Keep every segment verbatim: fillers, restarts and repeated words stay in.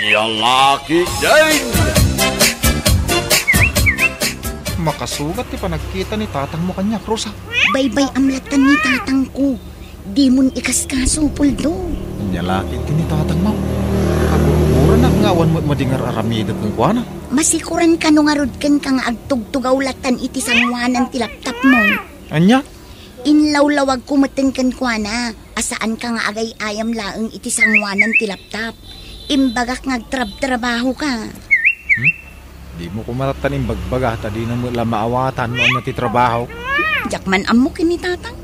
Lalaki din! Makasugat ti panagkita ni tatangmo kaniak, Rosa. Baybay-am lattan ni tatangko. Dimon ikaskaso, Puldo. Ania la ketdi ni tatangmo? Agurguranak nga awan met madi nga ar-aramidek kenkuana. Masikuran kano ngarud kenka nga agtugtugaw lattan iti sangoanan ti laptopmo. Ania? Inlawlawagko metten kenkuana a saanka nga agay-ayam laeng iti sangoanan ti laptop. Imbagak nga agtrabtrabahoka. Hmm? Dimo koma lattan imbagbaga ta dina met la maawatan no ania ti trabaho. Hmm, diak man ammo ken ni tatang.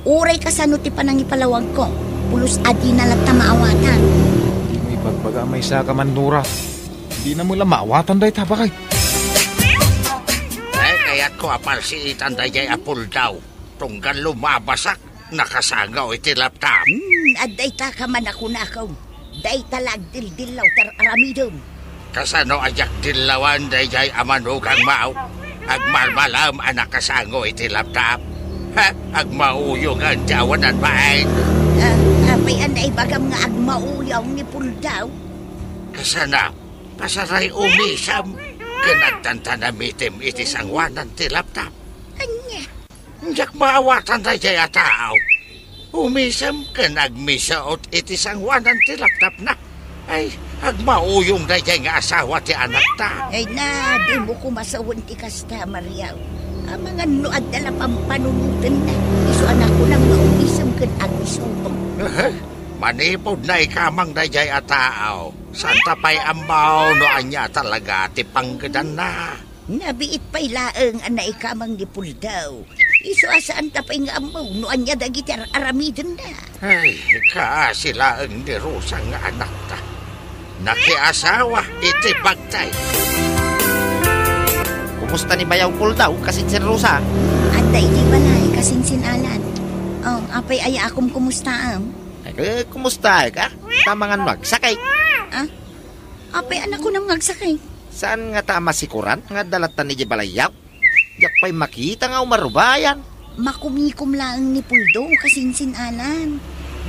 Uray kasano ti panangipalawagko, pulos a dina latta maawatan. Dimo ibagbaga a maysaka man, Nora. Dina met la maawatan dayta, baket. Ay, kayatko a palsiitan daydiay a Puldaw. Tunggal lumabasak, nakasango iti laptop. Hmm, adda ita ka man a kunakon. Dayta la agdildillaw ti ar-aramidem. Kasano a diak dillawan daydiay a manugangmo? Agmalmalem a nakasango iti laptop. Ha? Agmauyongen ti awanan bain. Ah, apay a naibagam nga agmauyong ni Puldaw? Kasano? Pasaray umisem ken agtantanamitem iti sangoanan ti laptop. Ania? Diak maawatan daydiay a tao. Umisem ken agmisuot iti sangoanan ti laptopna. Ay, agmauyong daydiay nga asawa ti anakta. Ay na, dimo koma sawen ti kasta, Maria. Amangan no adda la pampanunotenna, isu a nakunam nga umisem ken agmisuot. Aha, manipud naikamang daydiay a tao, saanta pay ammo no ania talaga ti panggedanna. Nabiit pay laeng a naikamang ni Puldaw. Isu a saanta pay nga ammo no ania dagiti ar-aramidenna. Ay, kaasi laeng ni Rosa nga anakta. Nakiasawa iti bagtay. Kumusta ni Bayaw Puldaw, kasinsin Rosa? Adda iti balay, kasinsin Alan. Oh, apay aya a kumkumustaam? Ay, eh, kumusta ka? Tamangan mo agsakit. Ah? Apay a nakunam nga agsakit? Saan ngata a masikuran nga adda lattan idiay balayyo? Diak pay makita nga umarubayan. Makumikom laeng ni Puldo, kasinsin Alan.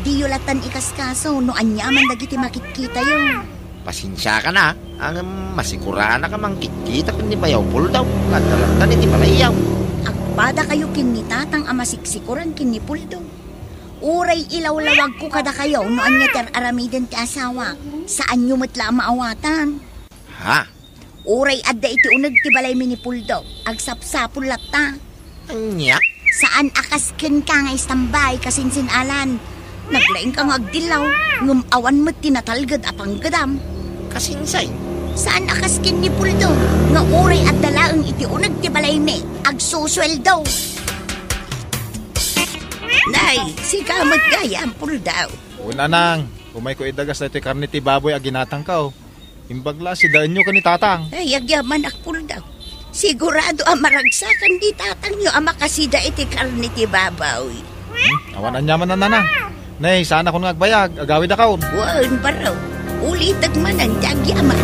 Diyo lattan ikaskaso no ania man dagiti makitkitayo. Pasensiaka na, ngem masikuranak a mangkitkita ken ni Bayaw Puldo nga adda lattan iti balayyo. Agpadakayo ken ni Tatang a masiksikuran ken ni Puldo. Uray ilawlawagko kadakayo no ania ti ar-aramiden ti asawak, saanyo met la a maawatan. Ha? Uray adda iti uneg ti balaymi ni Puldo, agsapsapul latta. Ania? Saan a kas kenka nga istambay, kasinsin Alan. Naglaingka nga agdillaw, ngem awan met ti natalged a panggedam. Kasinsin? Saan a kas ken ni Puldo, nga uray adda laeng iti uneg ti balaymi, agsusueldo. Nay, sika met gayam, Puldaw. Wen, Nanang, umayko idagas daytoy karne ti baboy a ginatangko. Imbag la, sidaenyo ken ni Tatang. Ay, agyamanak, Puldaw. Sigurado a maragsakan ni Tatangyo a makasida iti karne ti baboy. Hmm, awan aniaman a, Nanang. Nay, saanakon nga agbayag, agawidakon. Wen, baro. Ulitek manen ti agyaman.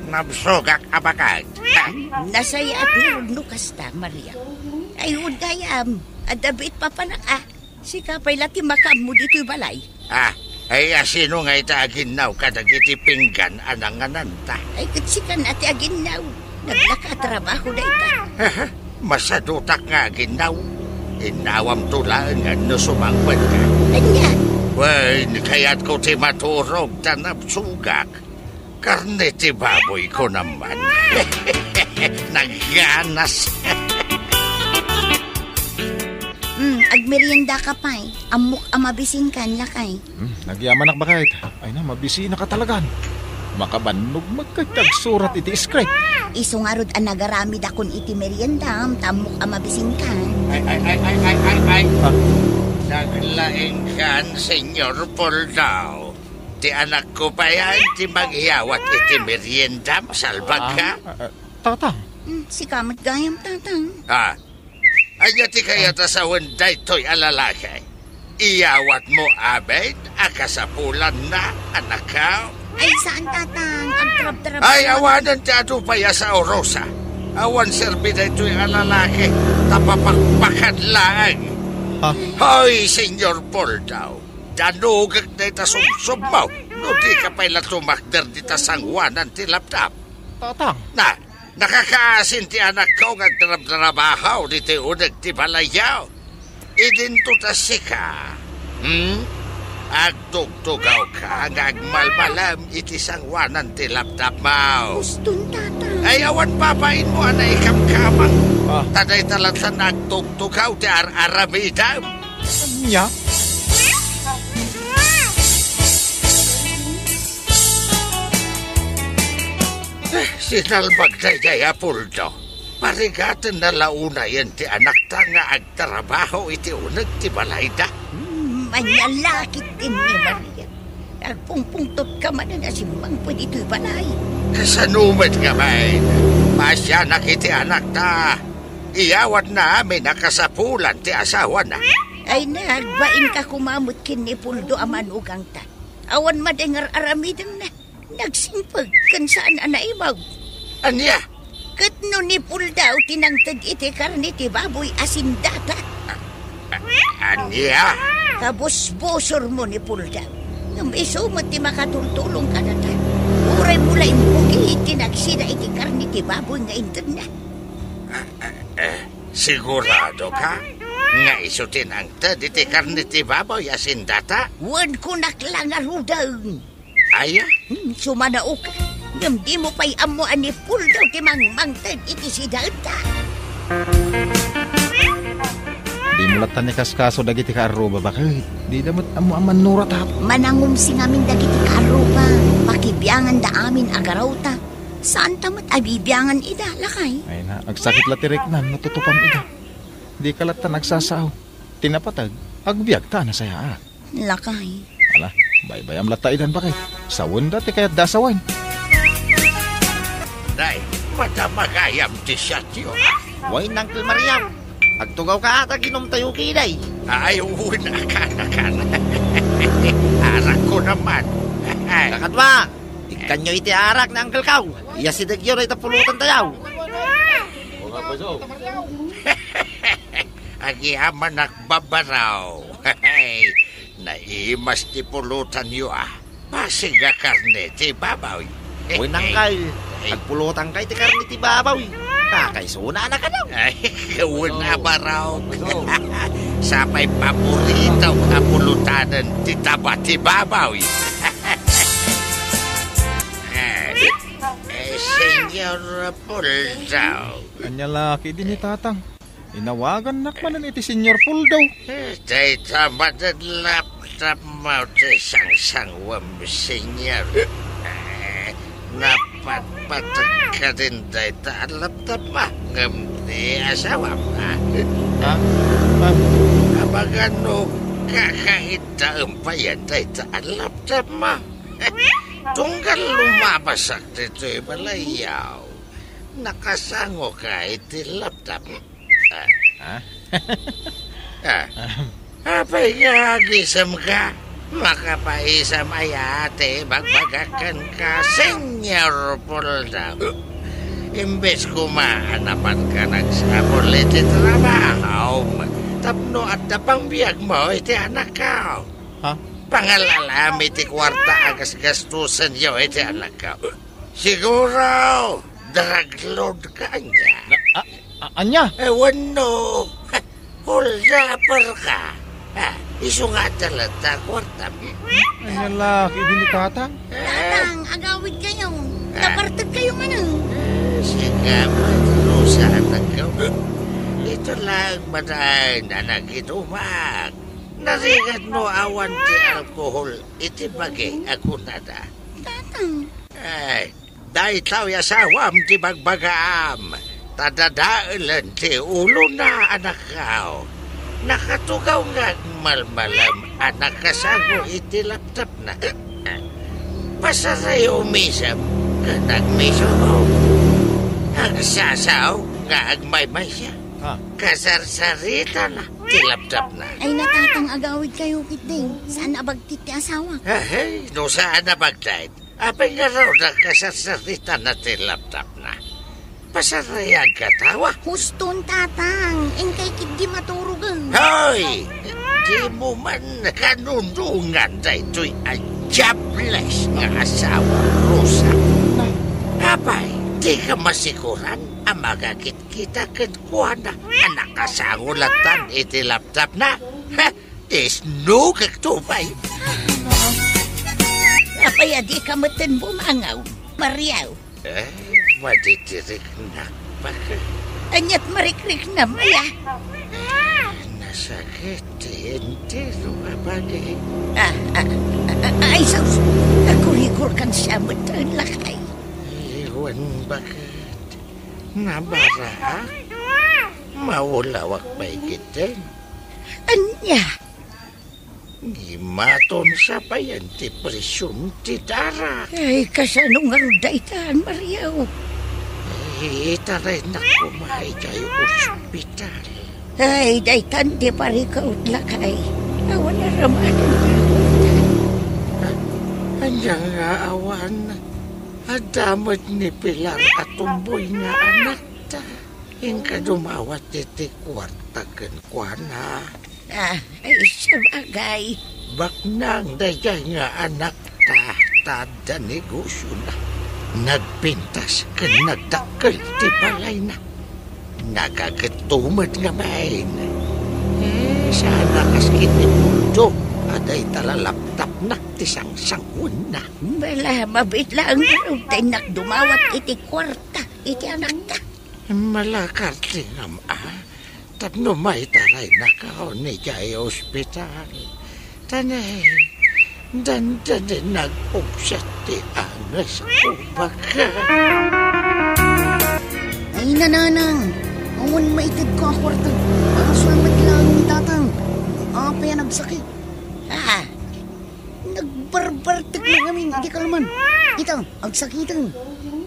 Nabsogak a baket. Nasayaat ngarud no kasta, Maria. Ay, wen gayam, adda biit papanak, a. Sika pay la ti makaammo ditoy balay. Ah, ay, a, sino nga ita aginnaw kadagiti pinggan a nangananta? Ay, ket sika na ti aginnaw. Naglaka a trabaho dayta. Aha, masadutak nga aginnaw. Innawamto laeng no sumangpet ka. Ania? Wen, kayatko ti maturog ta nabsogak. Karne ti baboy ko naman. Nagganas. Hmm, agmerienda ka pay. Ammok a mabisinkan, lakay. Hmm, nagyamanak, baket. Ay na, mabisinaka talagan. Makabannog met ket agsurat iti script. Isu ngarud a nagaramidakon iti meriendam, ta ammok a mabisinkan. Ay, ay, ay, ay, ay, ay, ay. Ah. Naglaingkan, Senyor Poldaw. Ti anakko payen ti mangyawat iti meriendam, salbagka? Ah, ah, Tatang. Hmm, sika met gayam, Tatang. Ah, ania ti kayat a sawen daytoy a lalaki? Iyawatmo amin a kasapulanna, anakko? Ay, saan, Tatang. Agtrabtrabak. Ay, awanen ti adu pay a sao, Rosa. Awan serbi daytoy a lalaki, ta papakpakan laeng. Ha? Hoy, Senyor Poldaw. Danugek dayta subsubmo no di ka pay la tumakder dita sangoanan ti laptop. Tatang. Na, nakakaasin ti anakko nga agtrabtrabaho ditoy uneg ti balayyo. Idinto ta sika. Hmm? Agtugtugawka nga agmalmalem iti sangoanan ti laptopmo. Uston, Tatang. Ay, awan babainmo a naikamkamang. Ah. Ta dayta latta nga agtugtugaw ti ar-aramidem. Ania? Eh, sinalbag daydiay a puldo. Parigatenna la unayen ti anakta nga agtrabaho iti uneg ti balayda. Hmm, ania la ketdi ni Maria. Agpungpungtotka manen a simmangpet ditoy balay. Kasano met ngamin? Pasianak iti anakta. Iyawatna amin a kasapulan ti asawana. Ay, nagbainka koma met ken ni Puldo a manugangta. Awan madengngeg aramidemna. Nagsingpet ken saan a naibaw. Ania? Ket no ni Puldo ti nangted iti karne ti baboy a sindata. A-, a-, ania? Kabusbusormo ni Puldo. Ngem isu met ti makatultulong kadata. Uraymo la imbugi ti nagsida iti karne ti baboy nga intedna. Eh, siguradoka nga isu ti nangted iti karne ti baboy a sindata? Wen, kunak la ngaruden. Aya? Hmm, sumanaok. Ngem dimo pay ammo a ni Puldo ti mangmangted iti sidaenta. Dimo latta ni kaskaso dagiti kaarruba, baket. Dida met ammo a mannurot, apo. Manangumsi ngamin dagiti kaarruba. Pakibianganda amin a garawta. Saanta met a bibiangan ida, lakay. Ay na, agsakit la ti riknam no tutupam ida. Dika latta nagsasao. Ti napateg, agbiagta a nasayaat. Lakay. Ala, baybayam latta idan, baket. Sawenda ti kayatda a sawen. Nay, madama gayam ti siatyo, a? Wen, Uncle Mario. Agtugawka ta aginumtayo ketdi. Ay, wen, akan, akan. Arakko naman. Kakadua, ikkanyo iti arak ni Uncle Kao. Iyasidegyo dayta pulotantayo. Agyamanak, Babaraw. Naimas ti pulotanyo, a. Bassit a karne ti baboy. Wen, Uncle. Ay. Agpulotanka iti karne ti baboy. Kakaisuna a nakadaw. Ay, wen a, Barok. Sapay paborito a pulotanen ti taba ti baboy. Eh, eh, Señor Puldo. Ania la ketdi ni Tatang? Inawagannak manen iti Señor Puldo. Eh, dayta manen laptopmo ti sangsanguem, Señor. Eh, napatpateg ketdin dayta a laptopmo ngem ti asawam, a? Ha? Ma'am. Abagan no kakaitaem payen dayta a laptopmo. Tunggal lumabasak ditoy balayyo, nakasangoka iti laptop. Ah. Ha? Ah. Apay nga agisemka? Makapaisem aya ti ibagbagak kenka, Señor Puldo? Imbes koma a napanka nagsapul iti trabahom tapno adda pangbiagmo iti anakko. Ha? Pangal-alami ti kuarta a gasgastosenyo iti anakko. Siguro, drug lord ka ania? Na, a, a, ania? Eh, wenno, holdaper ka. Ah, isu nga adda latta a kuarta. Ania la ketdi ni Tatang? Eh? Tatang, agawidkayo. Ah. Nabartekkayo manen. Eh, sika met, Rosa, anak ko. Ito lang manen a nakitumak. Narigat no awan ti alkohol iti bagi a kunada. Tatang. Ay, daytoy asawam ti bagbagaam, ta dadaelen ti ulona, anakko. Nakatugaw nga agmalmalem a nakasango iti laptopna. Pasarayo umisem ket agmiso. Agsasao nga agmaymaysa. Ha? Kasarsaritana ti laptopna. Ay, na, Tatang, agawidkayo ketdi. Saan a bagtit ti asawak? Ahay, no saan a bagtit, apay ngarud a kasarsaritana ti laptopna? Pasarayag katawa. Huston, Tatang. Inkay ketdi maturogen. Hoy! Dimo man kanunongan daytoy a diables nga asawa, Rosa. Apay, dika masiguran a magakit kita kenkuana a nakasango lattan iti laptopna. Ha? Isnogek to pay. Apay a dika metten bumangaw, Maria? Eh, madidiriknak, baket. Aniat marikriknam, aya? Nasakit ti entero a bagi. Ah, ah, ah, ah, ay, sus! Nagkurigor kan siya met, lakay. Iwan, baket. Nabaraak. Maulawak pay ketdin. Ania? Ni maton sapayan ti presyum ti dara. Ay, kasano ngarud daytan, Maria? Itaraynak koma idiay ospital. Ay, daytan ti parikaw, lakay. Awan a ramadan. Ah, ania nga awan? Adda met ni Pilar a tumboy nga anakta. Inka dumawat iti kuarta kenkuana. Ah, ay, sabagay. Baknang daydiay nga anakta, ta adda negosiona. Nagpintas ken nagdakkel ti balayna. Nagagetto met ngamin. Eh, saan a kas ken ni Puldo, a dayta la laptopna ti sangsanguenna. Bala, mabiit laeng ngarud ta innak dumawat iti kuarta iti anakta. Malakar ti ngam-a tapno maitaraynakaon idiay ospital. Ta ne, dandanin nagpugsa ti angesko, baket. Ay, nanang, awan maitedko a kuarta. Pasul met laeng ni tatang. Apay a nagsakit? Ah, nagbarbartek na ngamin iti kalman. Ita, agsakiten.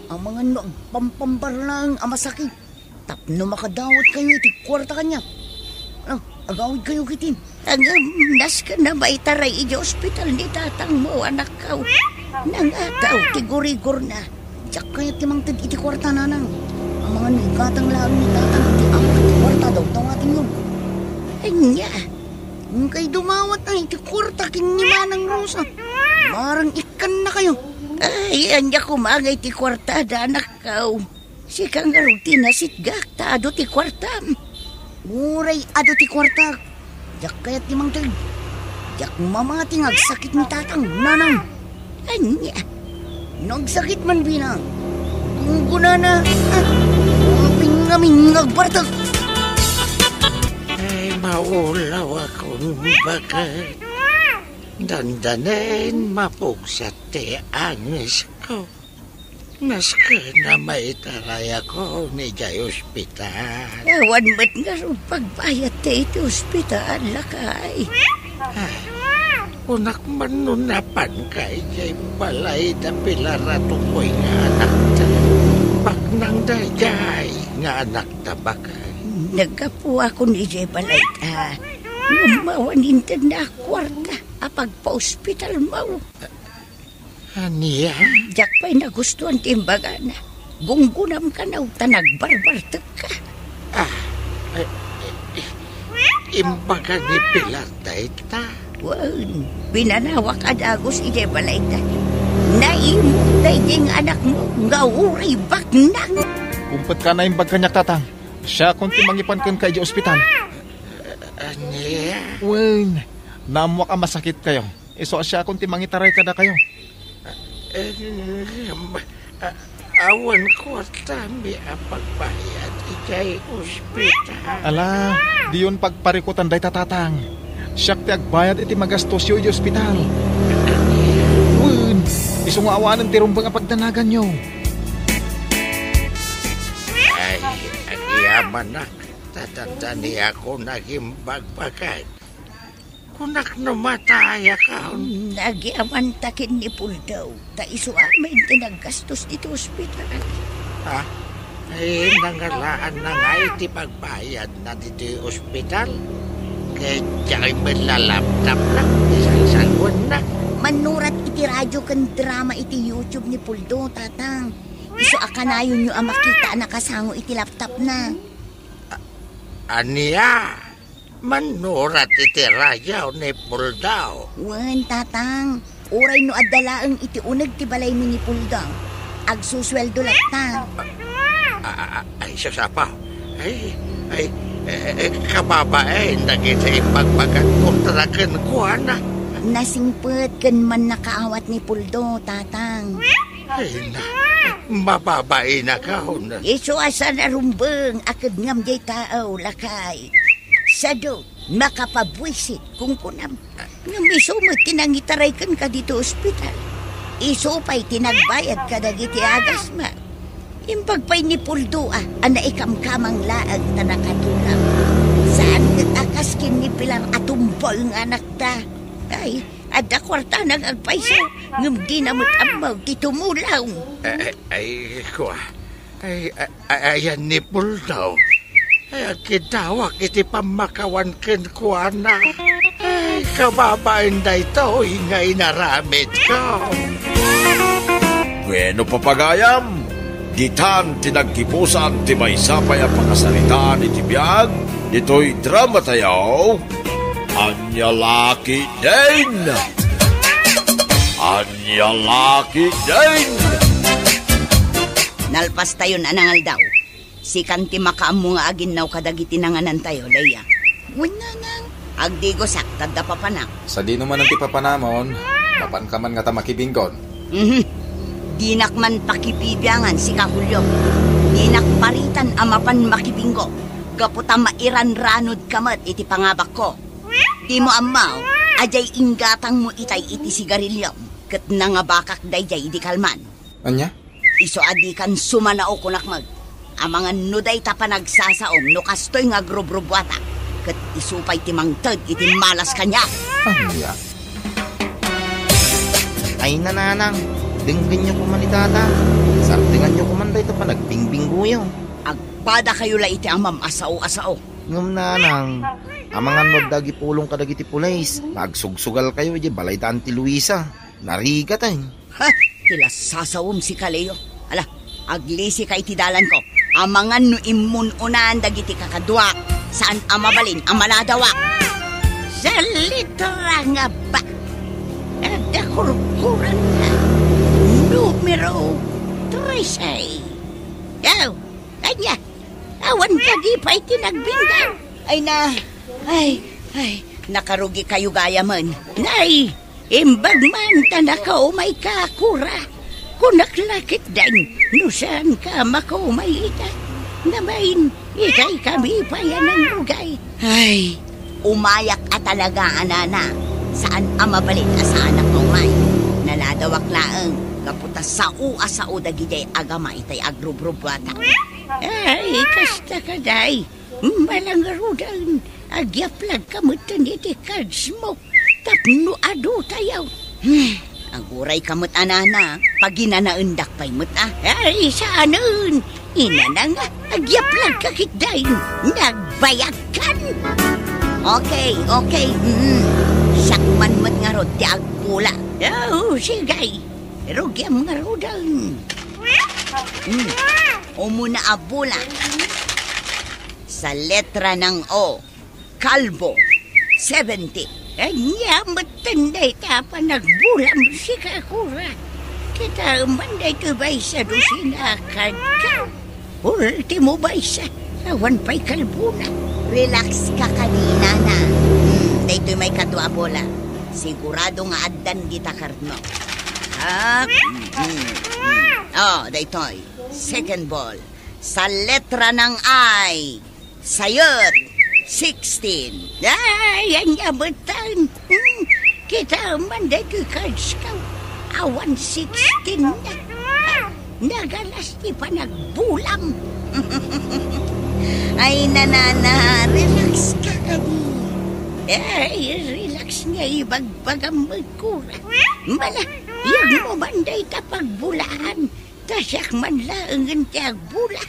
Amangan no agpampambar laeng a masakit. Tapno makadawatkayo iti kuarta kaniak. Ah, agawidkayo ketdin. Ngem, nasken a maitaray idiay ospital ni tatangmo, anakko. Nangataw ti gurigorna. Diak kayat ti mangted iti kuarta, nanang. Amangan no igatang laeng ni tatang iti amak ti kuarta, dawdawatenyo. Ania? Inkay dumawat iti kuarta ken ni Manang Rosa. Marang ikkannakayo. Ay, ania koma ngay ti kuartada, anakko? Sika ngarud ti nasitgak ta adu ti kuartam. Uray adu ti kuartak, diak kayat ti mangted. Diak mamati nga agsakit ni tatang, nanang. Ania? No agsakit man, binang, gunggunana, ah, apay ngamin nga agbartek? Ay, maulawakon, baket. Dandanin mapugsa ti angesko. Nasken a maitarayakon idiay ospital. Awan met ngarud pagbayad ti iti ospital, lakay. Ah, kunak man no napanka idiay balay da Pilar a tumboy nga anakta. Baknang daydiay nga anakta, baket. Naggapuakon idiay balay da. Ngem awan intedna a kuarta a pagpaospitalmo. Ania? Diak pay nagustuan ti imbagana. Gunggunam kano ta nagbarbartekka. Ah, eh, eh, eh, imbaga ni Pilar dayta? Wen, pinanawak a dagus idiay balayda. Naimok daydi nga anakmo nga uray baknang. Kumpet ka naimbag kaniak, tatang. Siakon ti mangipan kenka idiay ospital. Ania? Wen, naammoak a masakitkayo. Isu a siakon ti mangitaray kadakayo. Eh, a-, awan kuartami a pagbayad idiay ospital. Ala, diyon pagparikutan dayta, tatang. Siak ti agbayad iti magastosyo idiay ospital. Wen, isu nga awanen ti rumbeng a pagdanaganyo. Ay, agyamanak, ta dandaniakon a nagimbagbagak. Kunak no matayakon. Nagyamanta ken ni Puldo, ta isu amin ti naggastos ditoy ospital. Ah, ay, nangalaan na nga iti pagbayadna ditoy ospital. Ket diay met lalaptapnak ti sangsanguenna. Mannurat iti radio ken drama iti YouTube ni Puldo, tatang. Isu a kanayonyo a makita a nakasango iti laptopna. A-, ania? Mannurat iti rayaw ni Puldo. Wen, Tatang. Uray no adda laeng iti uneg ti balaymi ni Puldo, agsusueldo latta. A, a, a, ay, sus, Apo. Ay, ay, eh, eh, kababain dagiti imbagbagatmo kenkuana. Nasingpet ken mannakaawat ni Puldo, Tatang. Ay na, mababainakon. Isu a saan a rumbeng a kedngam diay tao, lakay. Sadu, makapabuisit, kunkunam. Ngem isu met ti nangitaray kenka ditoy ospital. Isu pay ti nagbayad kadagiti agasma. Imbag pay ni Puldo a, a naikamkamang laeng ta nakatulang. Saan ket a kas ken ni Pilar a tumboy nga anakta. Ay, adda kuartana nga agpayso, ngem dina met ammo ti tumulong. Ay, ay, ay, kua. Ay, ay, ay, ayan ni Puldo. Ay, agkiddawak iti pammakawan kenkuana. Ay, kababain daytoy nga inaramidko. Bueno, papagayam, ditan ti naggibusan ti maysa pay a pakasaritaan iti biag ditoy drama tayo, Ania La Ketdin. Ania La Ketdin. Nalpastayon a nangaldaw. Sikan ti makaammo nga aginnaw kadagiti nanganantayo, Leia. Wen, Nanang. Agdigosak, tadda papanak. Sadino manen ti papanamon, mapanka man ngata makibinggon. Mhm. Dinak man pakibibiangan, sika, Julio. Dinak paritan a mapan makibinggo, gapu ta mairanranodka met iti pangabakko. Dimo ammo a diay inggatangmo itay iti sigariliom, ket nangabakak daydiay idi kalman. Ania? Isu a dikan sumanao, kunak met. Amangan no dayta panagsasaom no kastoy nga agrubrubuatak, ket isu pay ti mangted iti malas kaniak. Ania? Ay, Nanang, denggenyo koman ni Tata. Sardenganyo koman dayta panagbingbinggoyo. Agpadakayo la iti amam a sao a sao. Ngem, Nanang, amangan no adda agipulong kadagiti pulis, nga agsugsugalkayo idiay balay da Auntie Luisa. Narigat, ay. Ha? Ti lasasawem, sika, Leo. Ala, aglisika iti dalanko. Amangan no immun-unan dagiti kakaduak, saan a mabalin a maladawak. Sa litra nga ba? Adda kurkuranna. Numero trese. Daw, kanya. Awan kadi pay ti nagbinggan. Ay na, ay, ay, nakarugikayo gayamen. Nay, imbag man ta nakaumayka, Kura. Kunak la ketdin, no saanka makaumay ita. Namain, itay kami pay a nangrugay. Ay, umayak a talaga, a Nana. Saan a mabalin a saanak nga umay. Naladawak laeng, gapu ta sao a sao dagidiay agama itay agrubrubuata. Ay, kasta kadi. Malangruden, agyaplag ka metten iti cards mo tapno adu tayo. Hmm, aguray ka met, a Nana, paginanaendak pay met a. Ay, saanen, inana nga, agyaplag ka ketdin, nagbayag kan. Okay, okay, mm, siak man met ngarud ti agbula. Oh, sige, rugiam ngaruden. Mm, umuna a bula. Sa letra ng O, kalbo, seventy. Ania metten dayta a panagbulam, sika, Kura. Kitaem man daytoy baysa dosina a kadkaw. Ultimo baysa, awan pay kalbona. Relax ka kadi, Nana. Hmm, daytoy maikadua a bola. Sigurado nga addan dita card mo. Ah, hmm, hmm, hmm. Oh, daytoy. Second ball. Sa letra ng I, sayot, sixteen. Ay, ania metten. Hmm, kitaem man daytoy cards ko. Awan sixteen na. Nagalas ti panagbulam. Ay, Nana, relax ka kadi. Ay, relax nga ibagbagam met, Kura. Mala, yagmo man dayta pagbulaan. Ta siak man laengen ti agbula.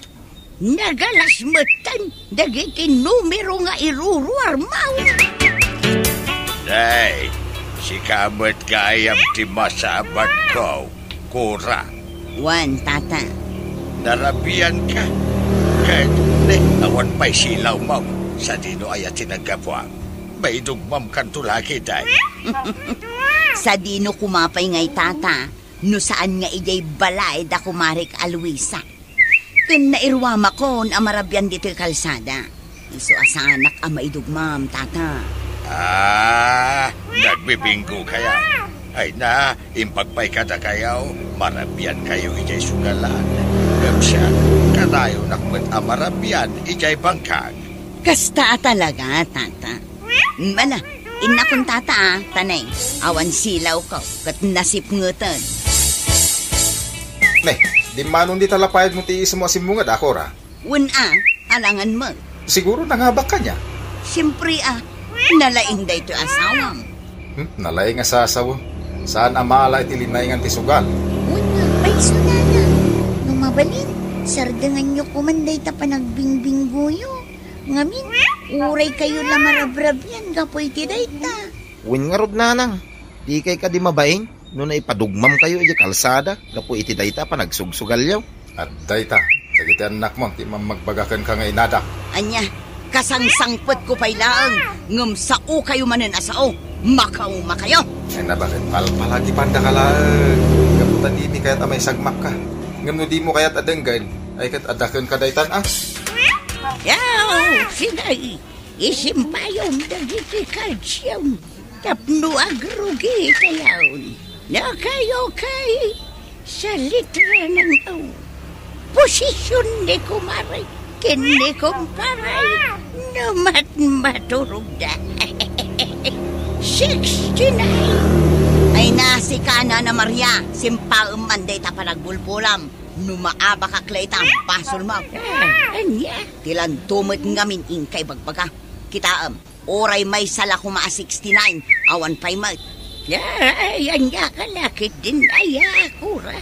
Nagalas metten dagiti numero nga iruruarmo. Nay, sika met gayam ti masabatko, Kura. Wen, Tata. Narabianka. Ket, ne, awan pay silawmo. Sadino aya ti naggapuam? Maidugmamkanto lagi, day. Sadino koma pay ngay, tata, no saan nga idiay balay da kumarik a Luisa? Ken nairuamakon a marabian ditoy kalsada. Isu a saanak a maidugmam, tata. Ah, nagbibinggo kayo. Ay na, imbag pay kadakayo, marabian kayo idiay sugalan. Ngem siak, kanayonak met a marabian idiay bangkag. Kasta a talaga, tata. Mala, innakon, tata, a, tanay, awan silawko, ket nasipngeten. Ne, dimmanon dita lapayagmo ti iismo a simmunged, a, Cora? Wen a, alangan met. Siguro nangabak kaniak. Siempre a, nalaing daytoy asawam. Hmm, nalaing a sasawa. Saan a maala iti linaingan ti sugal. Wen a, ay, sunana. No mabalin, sardenganyo koman dayta panagbingbinggoyo. Ngamin, uray kayo la marabrabian gapu iti dayta. Wen ngarud, nanang, dikay kadi mabain no naipadugmamkayo iti kalsada gapu iti dayta a panagsugsugalyo? Adda ita, dagiti annakmo ti mammagbaga kenka nga inadak. Ania, kasangsangpetko pay laeng, ngem saokayo manen a sao, makaumakayo. Ay, nabaket palpalagipandaka laeng, gapu ta dimi kayat a maisagmakka. Ngem no dimo kayat a denggen, ay ket adda kenka daytan a. Yaw, sinay, isimpayom dagiti kalsiom tapno agrugi kayon. Nakayo kay sa litra ng O. Posisyon ni kumare ken ni kumpare no matmaturogda. Sixty-nine. Ay, nasikana na, Maria, simpaem man dayta panagbulbulam. No maabakak la ita, basolmo. Ah, ania? Ti lanto met ngamin inkay bagbaga. Kitaem, uray maysa la koma a sixty-nine, awan pay met. Ay, ania ka la ketdin aya, Cora?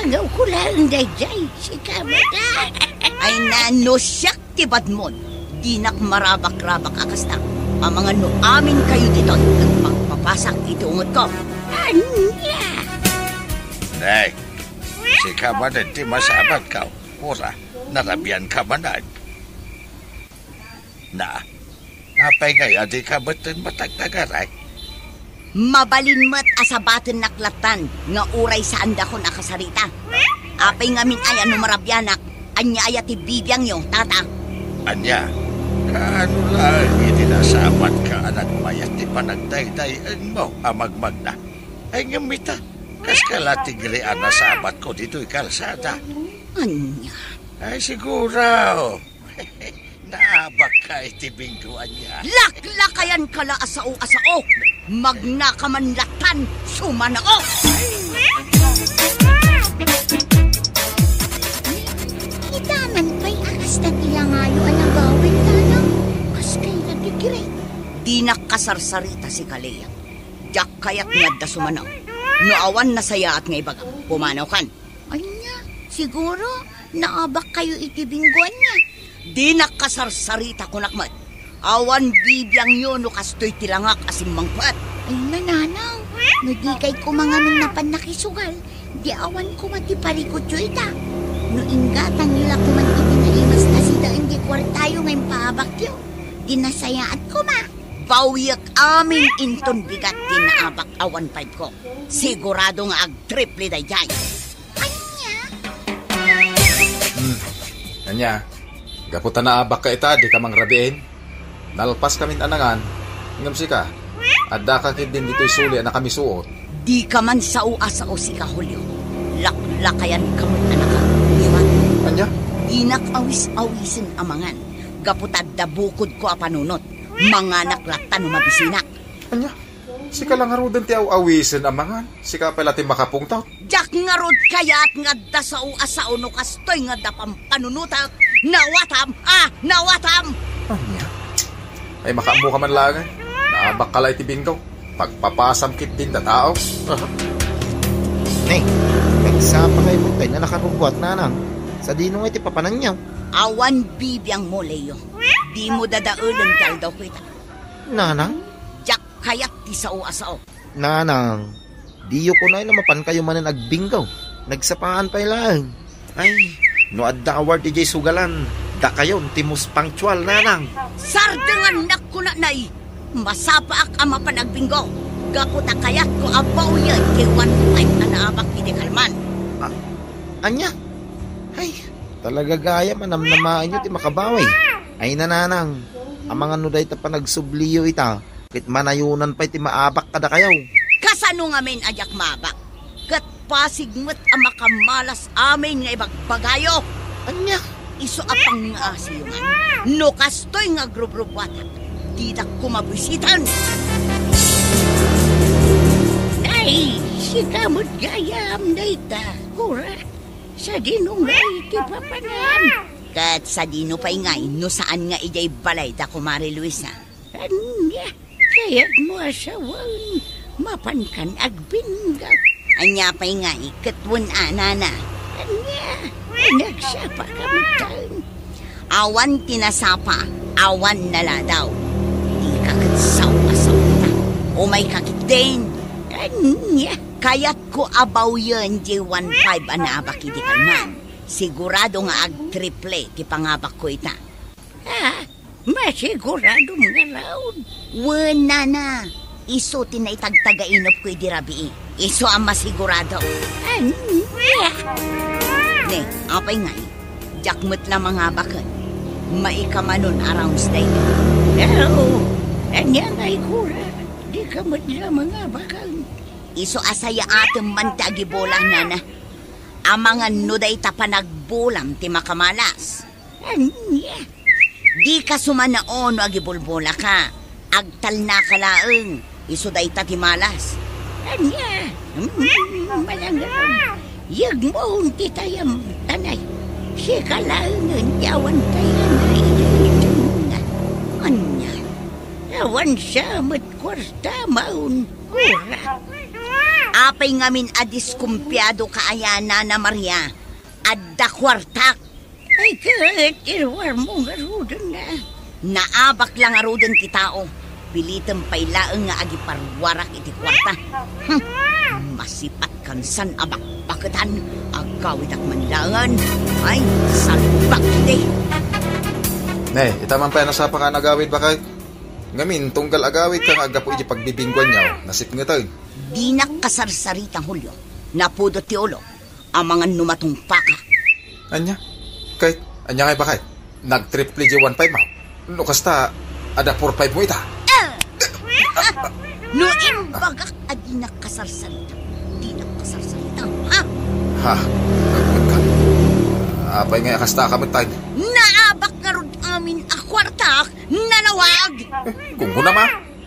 Angawko laeng daydiay, sika met a. Ay, na, no siak ti badmon, dinak marabakrabak a kasta. Amangan no aminkayo ditoy, ket magpapasak iti ungetko. Ania? Nay, sika manen ti masabatko, Cora, narabianka manen. Na, apay ngay a dika metten matagtagaray? Mabalin met a sabatennak lattan nga uray saandakon a kasarita. Apay ngamin aya no marabianak, ania aya ti bibiangyo, tata? Ania? Kaano laeng iti nasabatka a nagmayat ti panagdaydayenmo a magmagna? Ay, ngem ita, kaska la ti gili a nasabatko ditoy kalsada. Ania? Ay, siguro. Naabakka iti binggo, ania? Laklakayanka la a sao a sao. Magnaka man lattan, sumanao. Ita man pay a kasta ti langayo a nagawid, nanang. Kas kay nagigirek. Dinak kasarsarita, sika Lea. Diak kayat nga adda sumanao. No awan nasayaat nga ibagam, pumanawkan. Ania? Siguro, naabakkayo iti binggo, ania? Dinak kasarsarita, kunak met. Awan bibiangyo no kastoy ti langak a simmangpet. Ay, nanang, no dikay koma ngamin napan nakisugal, di awan koma ti parikutyo ita. No inggatangyo la koman iti naimas a sidaen ti kuartayo nga impaabakyo, di nasayaat koma. Bawiek amin inton bigat ti naabak a one five ko. Sigurado nga agtriple daydiay. Ania? Hmm. Ania? Gapu ta naabakka ita, dika mangrabiin. Nalpaskamin a nangan, ngem sika, addaka ketdin ditoy suli a nakamisuot. Dika man sao a sao, sika, Julio. Laklakayanka met a nakangunggiwan. Ania? Dinak awis-awisen a mangan, gapu ta adda bukodko a panunot. Manganak latta no mabisinak. Ania? Sika la ngaruden ti aw-awisen a mangan? Sika pay la ti makapungtot? Diak ngarud kayat nga adda sao a sao no kastoy nga adda pampanunotak. Nawatam! Ah, nawatam! Ania? Ay, makaammoka man laengen. Naabakka la iti binggo. Pagpapasam ketdin da tao. Ne, nagsapa kay butay na nakarugwat, nanang. Sadino nga iti papananyo? Awan bibiangmo, Leo. Dimo dadaelen ti aldawko ita. Nanang? Diak kayat ti sao a sao. Nanang, diyo kunay no mapankayo manen agbinggo. Nagsapaan pay laeng. Ay, no adda award idiay sugalan, Dakayon ti most punctual, nanang. Sardengannak kunanay, masapaak a mapan agbinggo, gapu ta kayatko a bawiyen ti one five a naabak iti kalman. Ah, ania? Ay, talaga gayam a namnamaenyo ti makabawi. Ay, nanang, amangan no dayta panagsubliyo ita, ket manayonan pay ti maabak kadakayo. Kasano ngamin a diak maabak? Ket pasig met a makamalas amin nga ibagbagayo. Ania? Isu a pangngaasiyo man. No kastoy nga agrubrubuatak, didak koma buisitan. Nay, sika met gayam dayta, Kura. Sadino ngay ti papanam? Ket sadino pay ngay no saan nga idiay balay da Kumare Luisa? Ania, kayatmo a sawen, mapankan agbinggo. Ania pay ngay ket wen a, nana? Ania, nagsapaka metten? Awan ti nasapa, awan naladaw. Dika ket sao a saotta. Umayka ketdin. Ania? Kayatko a bawiyen diay one five a naabak idi kalman. Sigurado nga agtriple ti pangabakko ita. Ah, masiguradom ngarud? Wen, nana. Isu ti naitagtagainepko idi rabii. Isu a masigurado. Ania? Ne, apay ngay? Diak met la mangabaken. Maikamanon a rounds dayta. Aw, ania ngay, Kura? Dika met la mangabaken. Isu a sayaatem man ti agibola, nana. Amangan no dayta panagbolam ti makamalas. Ania? Dika sumanao no agibulbolaka. Agtalnaka laeng. Isu dayta ti malas. Ania? Mm, manangrem. Yegmon ti tayam, tanay. Sika laengen ti awan tayan a idiay. Ania? Awan sa met kuarta maun, Kura. Apay ngamin a diskumpiado ka aya, Nana Maria? Adda kuartak. Ay, ket iruarmo ngaruden a. Naabak la ngaruden ti tao. Pilitem pay laeng nga agiparuarak iti kuarta. Hmm. Masipat kansan a bakbaketan, agawidak man laengen. Ay, salbak idi. Ne, ita man pay a nasapaka a nagawid, baket. Ngamin, tunggal agawidka nga aggapu iti pagbibingguanyo, nasipngeten. Dinak kasarsarita, Julio. Napudot ti ulo. Amangan no matungpaka. Ania? Ket, ania ngay, baket? Nagtriple diay one five mo? No kasta, adda four five mo ita. Ah! No imbagak a dinak kasarsarita, dinak kasarsarita, ha? Ha? Apay ngay a kasta ka met, tay? Naabak ngarud amin a kuartak, nalawag! Eh, gunggona ma,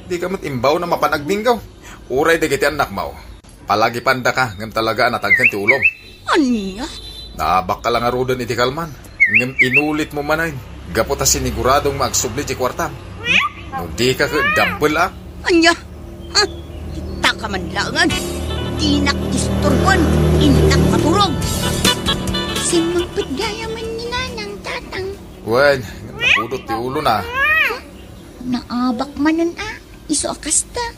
dika met imbaon a mapan agbinggo. Uray dagiti annakmo, palagipandaka, ngem talaga a natangken ti ulom. Ania? Naabakka la ngaruden iti kalman, ngem inulitmo manen, gapu ta siniguradom nga agsubli ti kuartam. No dika ket, dabbel a. Ania? Ha? Itaka man laengen. Dinak isturboen, innak maturog. Simmangpet gayam ni Nanang, Tatang. Wen, ngem napudot ti ulona. Naabak manen a, isu a kasta.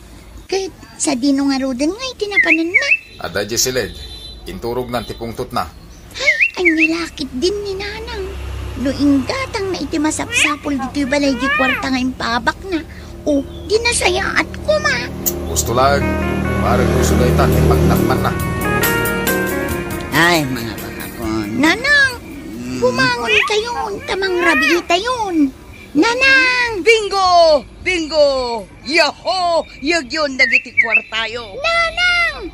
Ket sadino ngaruden nga iti napananna? Adda idiay siled, inturognan ti pungtotna. Ay, ania la ketdin ni Nanang? No inggatangna iti masapsapul ditoy balay di kuarta nga impaabakna, o, di nasayaat koma. Gusto laeng, bareng isu dayta ti pagtakmanna. Ay, mga bakakon. Nanang, bumangon kayon, ta mangrabii tayon. Nanang! Bingo! Bingo! Yaho! Yegyon dagiti kuartayo. Nanang!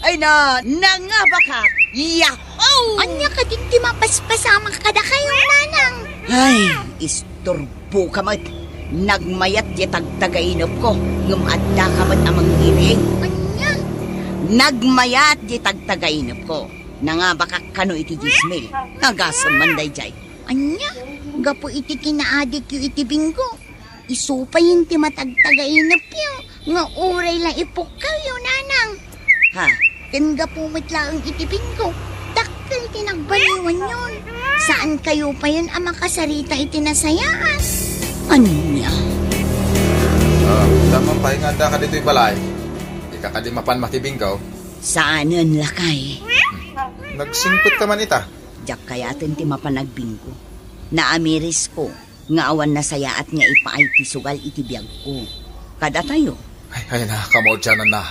Ay na, nangabakak! Yaho! Ania kadin ti mapaspasamak kadakayo, Nanang? Ay, isturboka met. Nagmayat diay tagtagainepko, ngem addaka met a mangiring. Ania? Nagmayat diay tagtagainepko. Nangabakak kano iti dies mil. Agasem man daydiay. Ania? Gapu iti kinaadikyo iti bingo, isu payen ti matagtagainepyo nga uray la ipukkawyo, Nanang. Ha? Ken gapu met laeng iti bingo, dakkel ti nagbaliwanyon. Saankayo payen a makasarita iti nasayaat. Ania? Ah, ita man pay nga addaka ditoy balay. Dika kadi mapan makibinggo? Saanen, lakay. Nagsingpetka man ita? Diak kayaten ti mapan agbinggo. Naamirisko nga awan nasayaat nga ipaay ti sugal iti biagko. Kadatayo. Ay, ay, na, kamaudiananna.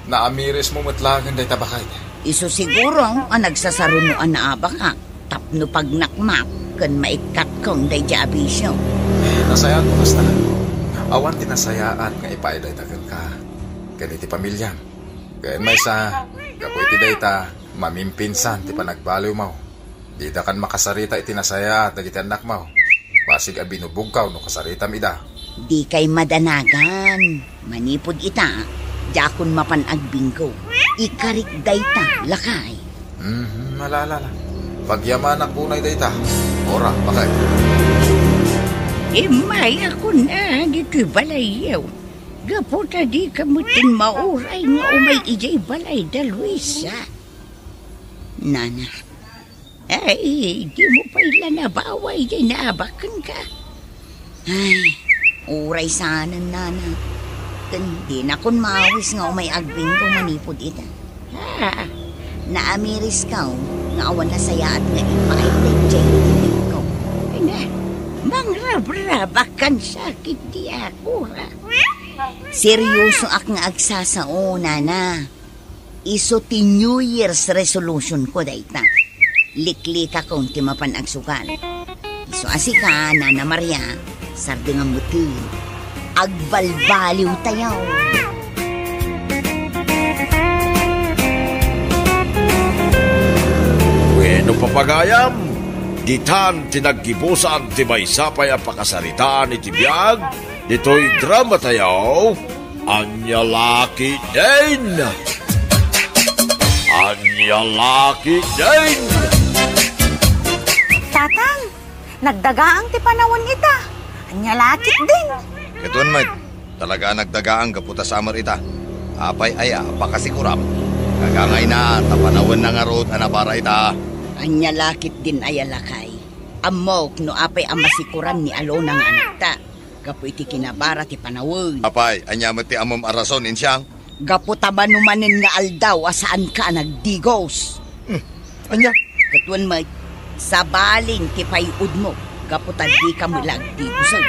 Naamirismo met laengen dayta baket. Isu siguro a nagsasaruno a naabakak tapno pagnakmak ken maikkatkon daydiay a bisio. Nasayaatmo kasta. Awan ti nasayaat nga ipaay dayta kenka ken iti pamiliam. Ken maysa, gapu iti dayta, mamimpinsan ti panagbaliwmo. Didakan makasarita iti nasayaat dagiti annakmo. Basig a binubogkaw no kasaritam ida. Dikay madanagan. Manipud ita, diakon mapan agbinggo. Ikarik dayta, lakay. Mhm, ala, ala, ala. Pagyamanak unay dayta. Ora, bakay. Immayakon a ditoy balayyo. Gapu ta dika met mauray nga umay idiay balay da Luisa. Nana. Ay, dimo pay la nabawa idiay naabak kenka. Ay, uray saanen, nana. Ken dinakon maawis nga umay agbinggo manipud ita. Ah, naamirisko nga awan nasayaat nga ipaay daydiay iti biagko. Ina, mangrabrabak kan sakit ti akura. Seryosoak nga agsasao, nana. Isu ti New Year's resolution ko dayta. Liklikakon ti mapan agsugal. Isu a sika, Nana Maria, sardengam metten. Agbalbaliwtayo. Wenno, papagayam, ditan ti naggibusan ti maysa pay a pakasaritaan iti biag ditoy dramatayo. Ania la ketdin? Ania la ketdin? Tatang, nagdagaang ti panawen ita. Ania la ketdin? Ket wen met, talaga a nagdagaang gapu ta summer ita. Apay aya a pakasikuram? Gagangayna ta panawenna ngarud a nabara ita. Ania la ketdin aya, lakay? Ammok no apay a masikuran ni Alona nga anakta gapu iti kinabara ti panawen. Apay, ania met ti ammom a rason, Insiang? Gapu ta manumanen nga aldaw a saanka a nagdigos. Hmm, ania? Ket wen met, sabalin ti pay-udmo gapu ta dika met la agdigosen.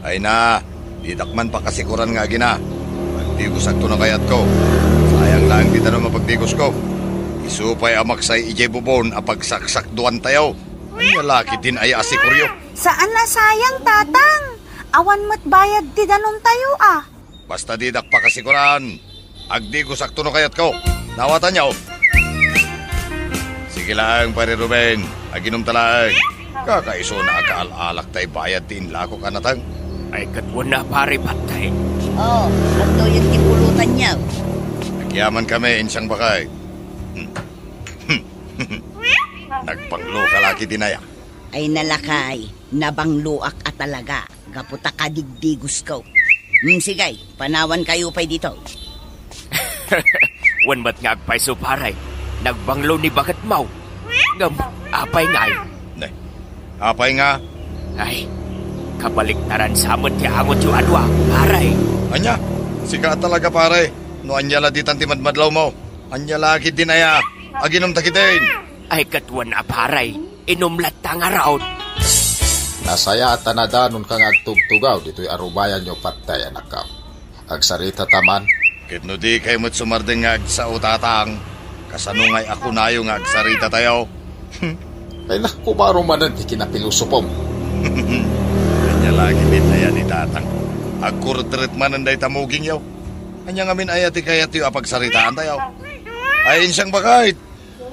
Ay na, didak man pakasikuran nga agina. Agdigosakto no kayatko. Sayang laeng ti danum a pagdigosko. Isu pay a maksay idiay bubon a pagsaksakduantayo. Ania la ketdin aya a sikuryo? Saan a sayang, Tatang. Awan met bayad ti danumtayo a. Basta didak pakasikuran, agdigosakto no kayatko. Nawatanyo? Sige laeng, Pare Ruben. Aginumta laeng. Kakaisuna a kaal-alak tay bayad ti inlakok a nateng. Ay, ket wen a, Pare, patay. Oh, agtoyen ti pulutanyo. Agyamankami, Insiang Bakay. Nagbangloka la ketdin aya? Ay, na, lakay, nabangloak a talaga gapu ta kadigdigosko. Hmm, sige, panawankayo pay ditoy. Wen met nga agpayso, pare, nagbanglo ni baketmo. Ngem apay ngay? Ne, apay nga? Ay, kabaliktaran sa met ti angotyo a dua, pare. Ania? Sika a talaga, pare. No ania la ditan ti madmadlawmo? Ania la ketdin aya? Aginumta ketdin. Ay, ket wen a, pare, inum latta ngarud. Nasayaat a nadanonka nga agtugtugaw ditoy arubayanyo, patay, anakko. Agsaritata man. Ket no dikay met sumardeng nga agsao, Tatang, kasano ngay a kunayo nga agsaritatayo? Ay, naku, baro manen ti kinapilosopom. Ania la ketdin aya ni Tatang? Agkurutret manen dayta mugingyo. Ania ngamin aya ti kayatyo a pagsaritaantayo? Ay, Insiang Bakay,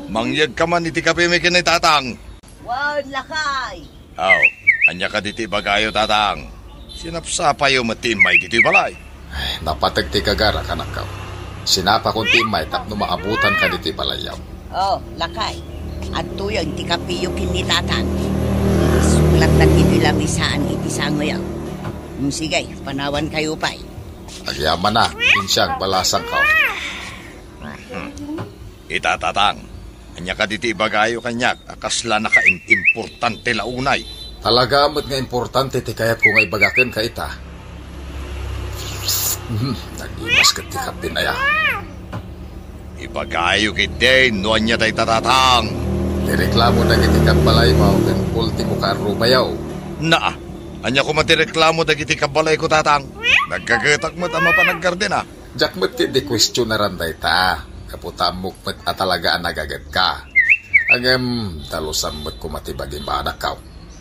mangyegka man iti kapemi ken ni Tatang. Wen, lakay. Aw, ania kadi ti ibagayo, Tatang? Sinapsapayo met ti immay ditoy balay. Ay, napateg ti gagarak, anakko. Sinapakon ti immay tapno maabutanka ditoy balayyo. Oh, lakay. Adtoyen ti kapiyo ken ni Tatang. Isuklattan ditoy lamisaan iti sangoyo. Mm, sige, panawankayo pay. Agyamanak, Insiang balasangko. Ita, Tatang, ania kadi ti ibagayo kaniak a kasla nakaim-importante la unay? Talaga met nga importante ti kayatko nga ibaga kenka ita. Hmm, nag-imas ket ti kape aya. Ibagayo ketdin no ania dayta, Tatang. Ti reklamo dagiti kabbalaymo ken ultimo ka a rubayo. Naa, ania koma ti reklamo dagiti kabbalayko, Tatang? Nagkagetak met a mapan aggardena. Diak met ketdi kuestionaran dayta, gapu ta ammok met a talaga a nagagetka. Ngem dalusam met koma ti bagim, anakko.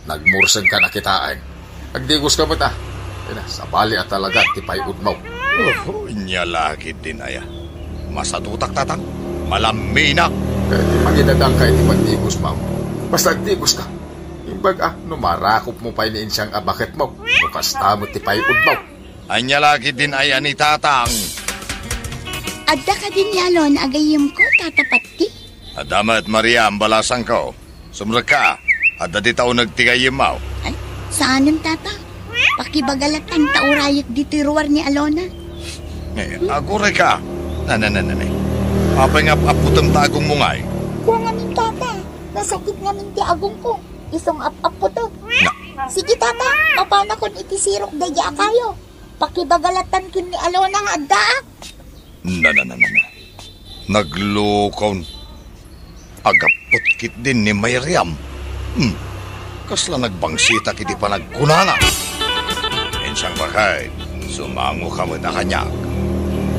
Nagmursengka na kitaen. Agdigoska met a. Ina, sabali a talaga ti pay-odmo. Oh, ania la ketdin aya. Masadutak, Tatang. Malamminak. Ket ti mangidadangka iti pagdigosmo. Basta agdigoska. Imbag a, no marakopmo pay ni insiang a baketmo, no kasta met ti pay-odmo. Ania la ketdin aya ni Tatang? Adda kadi ni Alona a gayyemko, Tata Patti? Adda met, Maria, ambalasangko. Sumrekka, adda dita uneg ti gayyemmo. Ay, saanen, Tata. Pakibaga latta ta urayek ditoy ruar ni Alona. Eh, agurayka. Nanananani. Apay nga ap-appotem ta agungmo ngay? Kua ngamin, Tata. Nasakit ngamin ti agungko. Isu nga ap-appotek. Na- Sige, Tata, mapanakon iti sirok daydi a kayo. Pakibaga lattan ken ni Alona nga addaak. Na, na, na, na, na. Naglukon. Agappot ketdin ni Miriam. Hmm. Kasla nagbangsitak iti panagkunana. Insiang, baket, sumangoka met a kaniak.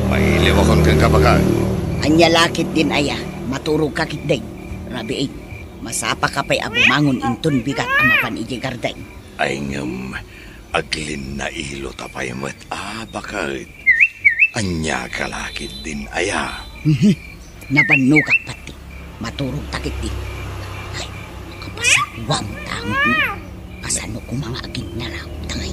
Mailiwakon kenka, baket. Ania la ketdin aya, maturogka ketdi. Rabiit, masapaka pay a bumangon inton bigat a mapan idiay gardeng. Ay ngem, aglinnailota pay met a, baket. Aniaka la ketdin aya? Mhm. Nabannogak, Patti. Maturogta ketdi. Ay, makapasakuam ta angotmo. Kasano koma nga aginnarakopta ngay?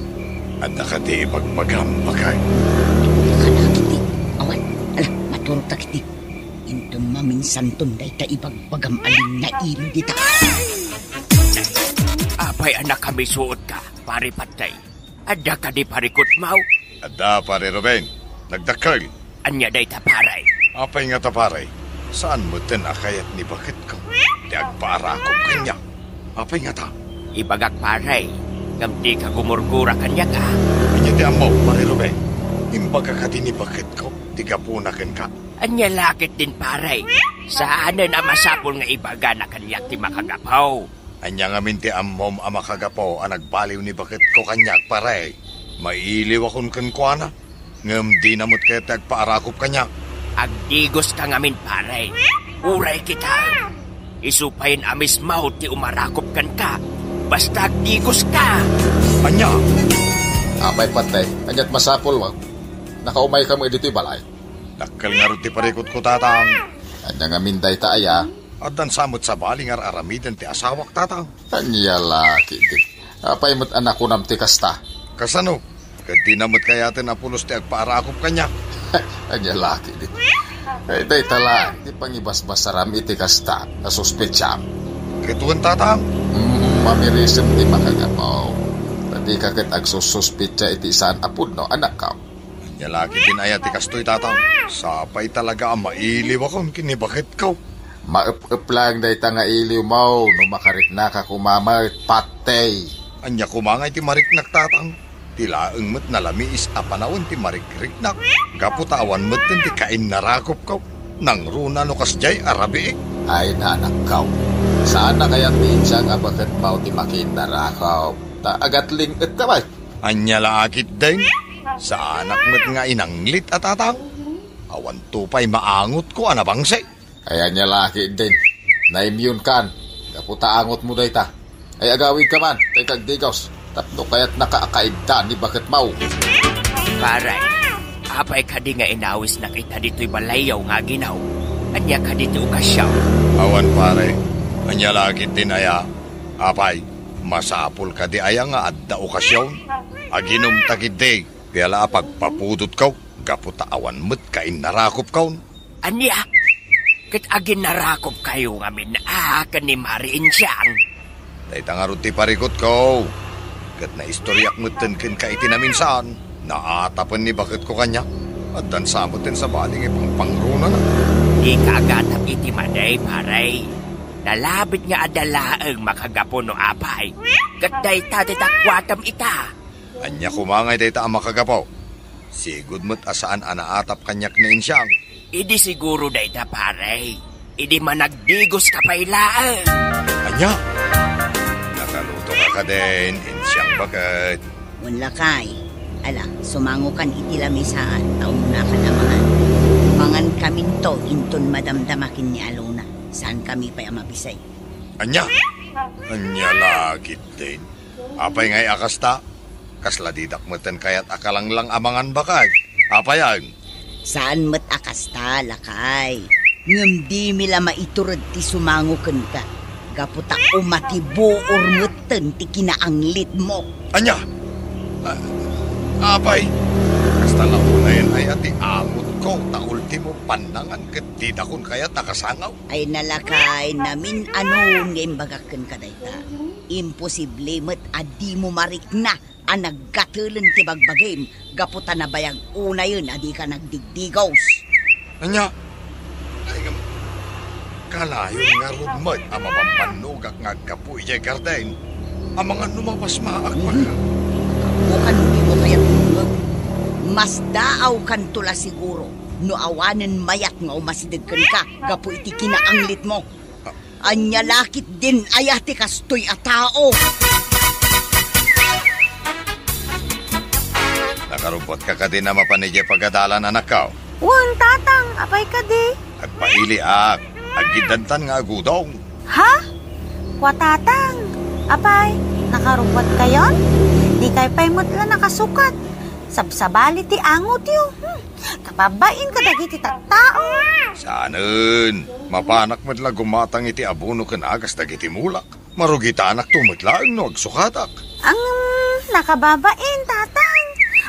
Adda kadi ibagbagam, baket? Adda kadi ketdi. Awan, ala, maturogta ketdi. Inton maminsanton dayta ibagbagam a linnailo dita. Apay a nakamisuotka, Pare Patay? Adda kadi parikutmo? Adda, Pare Ruben. Nagdakkel. Ania dayta, pare? Apay ngata, pare? Saan metten a kayat ni baketko ti agpaarakop kaniak? Apay ngata? Ibagak, pare, ngem dika gumurgura kaniak, a? Ania ti ammok, Pare Ruben? Imbaga kadi ni baketko ti gapuna kenka? Ania la ketdin, pare? Saanen a masapul nga ibagana kaniak ti makagapu. Ania ngamin ti ammom a makagapu a nagbaliw ni baketko kaniak, pare? Mailiwakon kenkuana, ngem dina met kayat ti agpaarakop kaniak. Agdigoska ngamin, pare. Uray kita. Isu payen a mismo ti umarakop kenka. Basta agdigoska. Ania? Apay, Patay, aniat masapulmo? Nakaumayka met ditoy balay. Dakkel ngarud ti parikutko, Tatang. Ania ngamin dayta aya? Addan sa met sabali nga ar-aramiden ti asawak, Tatang. Ania la ketdi? Apay met a nakunam ti kasta? Kasano? Ket dina met kayaten a pulos ti agpaarakop kaniak. Ania la ketdi? Ay, dayta laeng ti pangibasbasaram iti kasta a suspetsam. Ket wen, Tatang? Mm, mamirisem ti makagapu. Ta dika ket agsussuspetsa iti saan a pudno, anakko. Ania la ketdin aya ti kastoy, Tatang? Sapay talaga a mailiwakon ken ni baketko. Maep-ep laeng dayta nga iliwmo no makariknaka koma met, Patay. Ania koma ngay ti mariknak, Tatang? Ti laeng met nalamiis a panawen ti marikriknak, gapu ta awan metten ti kainnarakopko. Nangruna no kasdiay a rabiik. Ay, anakko. Saan a kayat ni insiang a baketmo ti makiinnarakop. Ta agatling-etka met. Ania la ketdin? Saanak met nga inanglit a, Tatang. Awanto pay maangotko a nabangsi. Ay, ania la ketdin? Naimyonkan. Gapu ta angotmo dayta. Ay, agawidka man, tay kagdigos. Tapno kayatnaka a kaidda ni baketmo. Pare, apay kadi nga inawisnak ita ditoy balayyo nga aginaw? Ania kadi ti okasion? Awan, pare. Ania la ketdin aya? Apay, masapul kadi aya nga adda okasion? Aginomta ketdi. Pia la a pagpapudotko, gapu ta awan met kainnarakopkon. Ania? Ket aginnarakopkayo ngamin a ken ni Mari Insiang? Dayta ngarud ti parikutko. Ket naistoriak metten kenka iti naminsan. Naatapen ni baketko kaniak. Addan sa metten sabali nga ipangpangrunana. Dika agatap iti madi, pare. Nalabit nga adda laeng makagapu no apay. Ket dayta ti takuatem ita. Ania koma ngay dayta a makagapu? Sigud met a saan a naatap kaniak ni Insiang. Idi siguro dayta, pare. Idi managdigoska pay laeng. Ania? Nakalutoka kadin, insiang baket. Wen lakay, ala, sumangokan iti lamisaan, ta umunakan a mangan. Mangankaminto inton madamdama ken ni Alona. Saankami pay a mabisay. Ania? Ania la ketdin? Apay ngay a kasta? Kasla didak metten kayat a kalanglang a mangan baket. Apay aya? Saan met a kasta, lakay. Ngem dimi la maitured ti sumango kenka, gapu ta umatibuor metten ti kinaanglitmo. Ania? A-, apay? Kasta la unayen aya ti angotko, ta ultimo pannangan ket didakon kayat a kasangaw. Ay na lakay, namin-anon nga imbagak kenka dayta. Imposible met a dimo marikna a naggatelen ti bagbagim gapu ta nabayag unayen a dika nagdigdigos. Ania? Ay, ngem, kanayon ngarud met a mabambannogak nga aggapu idiay garden. Amangan no mapasmaak pay. Mhm. Bukan dimo kayat dungngeg. Masdaaw kanto la siguro no awanen mayat nga umasideg kenka gapu iti kinaanglitmo. Ania la ketdin aya ti kastoy a tao? Nakarubbuatka kadi a mapan idiay pagadalan, anakko? Wen, tatang, apay kadi? Agpailiak, aggiddantan nga agudong. Ha? Kua, tatang, apay, nakarubbuatkayon? Dikay pay met la nakasukat. Sabsabali ti angotyo. Hmm. Kababain kadagiti tattao. Saanen, mapanak met la gumatang iti abono ken agas dagiti mulak. Marugitanakto met laeng no agsukatak. Ang nakababain, tatang.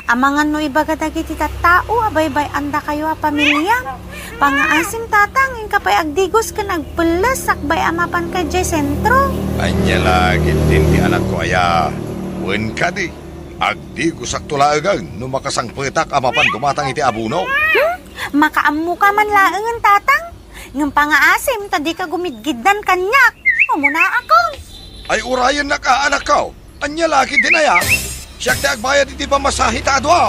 Amangan no ibaga dagiti tattao a baybay-andakayo a pamiliam. Pangngaasim, tatang, inka pay agdigos ken agpelles sakbay a mapanka idiay sentro. Ania la ketdin ti anakko aya? Wen kadi, agdigosakto laengen no makasangpetak a mapan gumatang iti abono. Hmm? Makaammoka man laengen, tatang. Ngem pangngaasim ta dika gumidgiddan kaniak. Umunaakon. Ay, urayennak a, anakko. Ania la ketdin aya? Siak ti agbayad iti pamasahe ta a dua.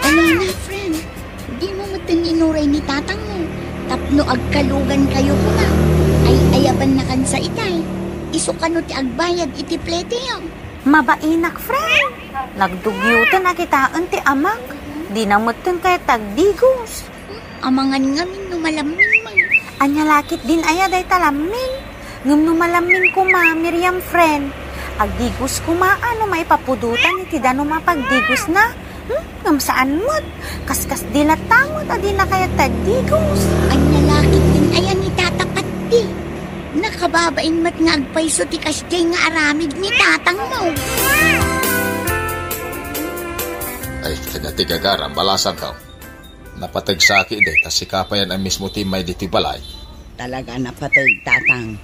Alona, friend, dimo metten inuray ni tatangmo tapno agkalugankayo kuna. Ay-ayabannakansa itay. Isu kano ti agbayad iti pleteyo. Mabainak, friend. Nagdugyoten a kitaen ti amak. Dina metten kayat ti agdigos. Amangan ngamin no malammin man. Ania la ketdin aya dayta lammin? Ngem no malammin koma, Miriam friend, agdigos koma a no maipapudotan iti danum a pagdigosna. Hmm? Ngem saan met. Kaskasdi latta met a dina kayat ti agdigos. Ania la ketdin aya ni Tata Patti? Nakababain met nga agpayso ti kasdiay nga aramid ni tatangmo. Ay, taga ti gagaram, balasangko. Napateg saki idi ta sika payen a mismo ti immay ditoy balay. Talaga napateg, Tatang.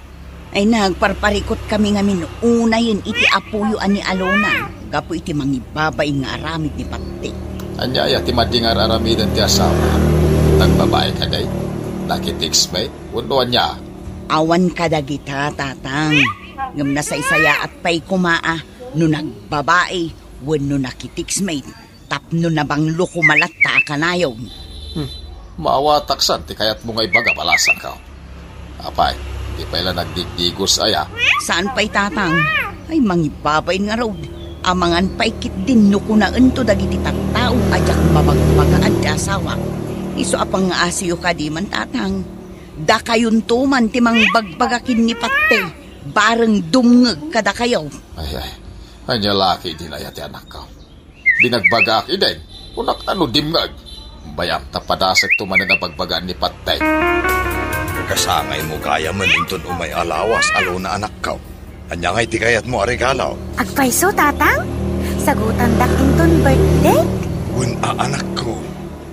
Ay, nagparparikut kami ngamin unayen iti apoyo a ni Alona gapu iti mangibabain nga aramid ni Patti. Ania aya ti madi nga ar-aramiden ti asawa? Nagbabai kadi? Nakitiksmate? Wenno ania? Awan kadagita, Tatang. Ngem nasaysayaat pay koma a no nagbabai wenno nakitiksmate. Tapno nabanglo koma latta a kanayon. Hmm. Maawatak san ti kayatmo nga ibaga, balasangko. Apay, di pay la nagdigdigos aya? Saan pay, Tatang? Ay, mangibabain ngarud. Amangan pay ketdin no kunaento dagiti tattao a diak mabagbagaan ti asawak. Isu a pangngaasiyo kadi man, Tatang. Dakayonto man ti mangbagbaga ken ni Patte, bareng dumngeg kadakayo. Ay, ay. Ania la ketdin aya ti anakko? Binagbagaak idi, kunak ta no dimngeg. Bayam ta padasekto manen a bagbagaan ni Patte. Kasangaymo gayamen inton umay a lawas, Alona, anakko. Ania ngay ti kayatmo a regalo? Agpayso, Tatang? Sagutandak inton birthday? Wen a, anakko.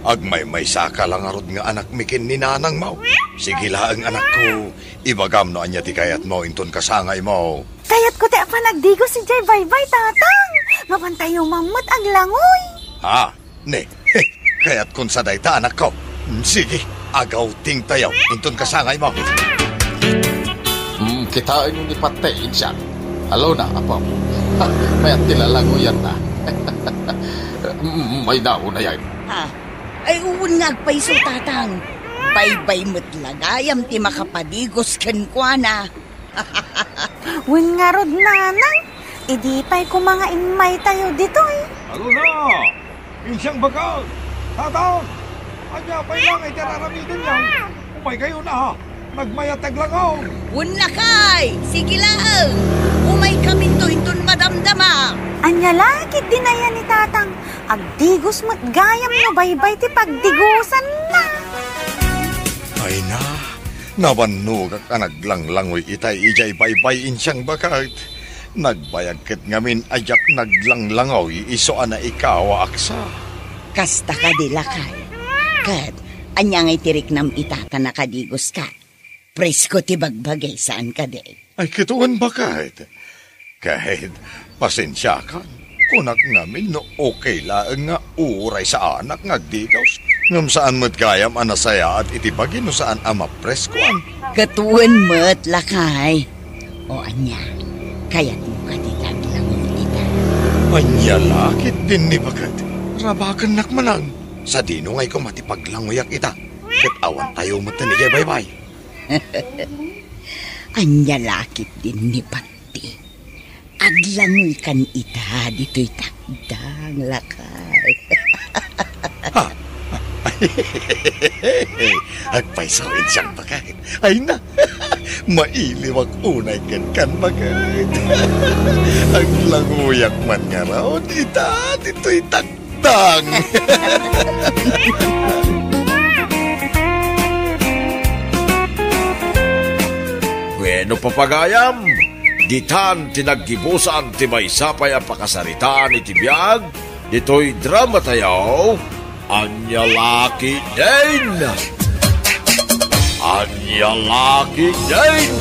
Agmaymaysaka la ngarud nga anakmi ken ni nanangmo. Sige laeng, anakko. Ibagam no ania ti kayatmo inton kasangaymo. Kayatko ti apan agdigos idiay baybay, Tatang. Mapantayo man met aglangoy. Ha? Ne, kayatkon sa dayta, anakko. Mm, sige, agawtingtayo inton kasangaymo. Mm, kitaenyo ni Patte, insiak. Alona, apom. Mayat ti lalangoyanna. Mm, mayat nga unayen. Ha? Ay, wen nga agpayso, Tatang. Baybay met la gayam ti makapadigos kenkuana. Wen ngarud, nanang, idi pay koma nga immaytayo ditoy. Ano na? Insiang baga, Tatang! Ania pay lang iti ar-aramidenyo? Umaykayo na, ha? Nagmayat ti aglangaw. Wen lakay, sige laeng. Umaykaminto inton madamdama. Ania la ketdin aya ni Tatang? Agdigos met gayam no baybay ti pagdigosanna. Ay na, nabannogak a naglanglangoy itay idiay baybay, insiang baket. Nagbayag ket ngamin a diak naglanglangoy isu a naikaw a aksa. Kasta kadi, lakay. Ket ania ngay ti riknam ita ta nakadigoska? Presko ti bagbagi, saan kadi? Ay, ket wen, baket. Ket, pasensiakan. Kunak ngamin no okay laeng nga uray saanak nga agdigos. Ngem saan met gayam a nasayaat iti bagi no saan a mapreskoan. Ket wen met, lakay. O ania, kayatmo kadi nga aglangoy ita? Ania la ketdin ni baket? Rabakennak manen. Sadino ngay koma ti paglangoyak ita? Ket awantayo metten idiay baybay. Ania la ketdin ni Patti? Aglangoykan ita ditoy takdang, lakay. Ha? Agpayso, insiang baket. Ay na, mailiwak unay kenkan, baket. Aglangoyak man ngarud ita ditoy takdang. Tang! Bueno, papagayam, ditan ti naggibusan ti maysa pay a pakasaritaan iti biag ditoy dramatayo, Ania La Ketdin! Ania La Ketdin!